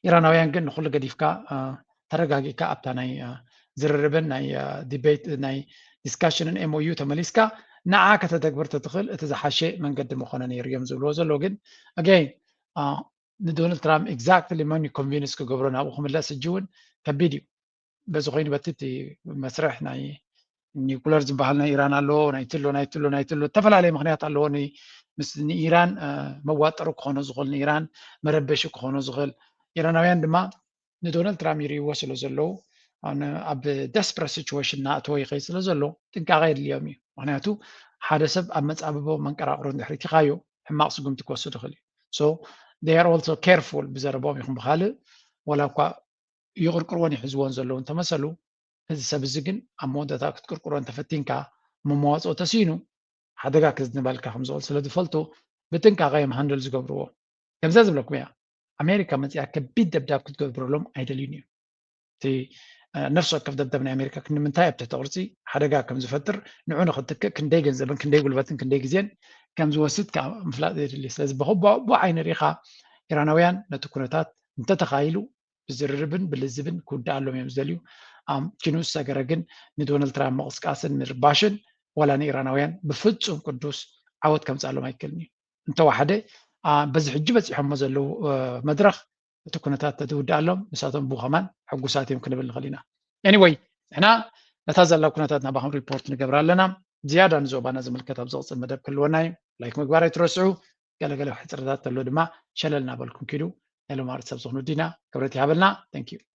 ኢራናውያን ግን ንኩሉ ገዲፍካ ተረጋጊእካ ኣብታ ናይ ዝርርብን ናይ ዲቤት ናይ ዲስካሽንን ኤምኦዩ ተመሊስካ ንዓ ከተተግብር ተትኽእል እቲ ዝሓሸ መንገዲ ምኾነ ነይሩ እዮም ዝብልዎ ዘለዉ። ግን ኣገይን ንዶናልድ ትራምፕ exactly መን ኮንቪንስ ክገብሮ ናብኡ ክምለስ ሕጂ እውን ከቢድ እዩ። በዚ ኮይኑ በቲ እቲ መስርሕ ናይ ኒኩለር ዝበሃል ናይ ኢራን ኣለዎ፣ ናይ ትሎ ናይ ትሎ ናይ ትሎ ዝተፈላለየ ምክንያት ኣለዎ። ምስ ንኢራን መዋጠሩ ክኾኖ ዝኽእል ንኢራን መረበሺ ክኾኖ ዝኽእል ኢራናውያን ድማ ንዶናልድ ትራምፕ ይርእይዎ ስለ ዘለዉ ኣብ ደስፕረት ሲቹዌሽን እናእተወ ይኸይድ ስለ ዘሎ ጥንቃቐ የድልዮም እዩ። ምክንያቱ ሓደ ሰብ ኣብ መፃብቦ መንቀራቕሮ እንድሕር ቲኻዮ ሕማቕ ስጉምቲ ክወስድ ይኽእል እዩ። So they are also careful ብዘረቦም ይኹን ብካልእ ወላ እኳ ይቕርቅርዎን ይሕዝዎን ዘለዉ እንተመሰሉ እዚ ሰብ እዚ ግን ኣብ መወዳእታ ክትቅርቅሮ እንተፈቲንካ መመዋፅኦ ተስኢኑ ሓደጋ ክዝንበልካ ከም ዝኽእል ስለ ዝፈልጡ ብጥንቃቐ እዮም ሃንድል ዝገብርዎ። ከምዛ ዝብለኩም እያ ኣሜሪካ መፅያ ከቢድ ደብዳብ ክትገብረሎም ኣይደልዩን እዮም። እቲ ነፍሲ ወከፍ ደብዳብ ናይ ኣሜሪካ ክንምንታይ ኣብ ትሕቲ ቅርፂ ሓደጋ ከም ዝፈጥር ንዑ ንክትክእ ክንደይ ገንዘብን ክንደይ ጉልበትን ክንደይ ግዜን ከም ዝወስድ ከዓ ምፍላጥ የድሊ። ስለዚ ብክቡኡ ዓይኒ ርኢኻ ኢራናውያን ነቲ ኩነታት እንተተኻይሉ ብዝርርብን ብልዝብን ክውድኣሎም እዮም ዝደልዩ። ኪንኡ ዝሰገረ ግን ንዶናልድ ትራምፕ ምቕስቃስን ምርባሽን ዋላ ንኢራናውያን ብፍፁም ቅዱስ ዓወት ከምፅኣሎም ኣይክእልን እዩ። እንተዋሓደ በዚ ሕጂ በፂሖሞ ዘለዉ መድረኽ እቲ ኩነታት ተዝውድኣሎም ንሳቶም ብኡ ከማን ሕጉሳት እዮም ክንብል ንኽእል ኢና። Anyway ንሕና ነታ ዘላ ኩነታት ናባኹም ሪፖርት ንገብር ኣለና። ዝያዳ ንዞባና ዝምልከት ኣብ ዝቕፅል መደብ ክህልወና እዩ። ላይክ ምግባር ኣይትረስዑ። ገለገለ ሕፅርታት ተሎ ድማ ሸለል እናበልኩም ኪዱ። ናይ ሎማዓልቲ ሰብ ዝኾኑ ዲና ክብረት ይሃበልና። Thank you።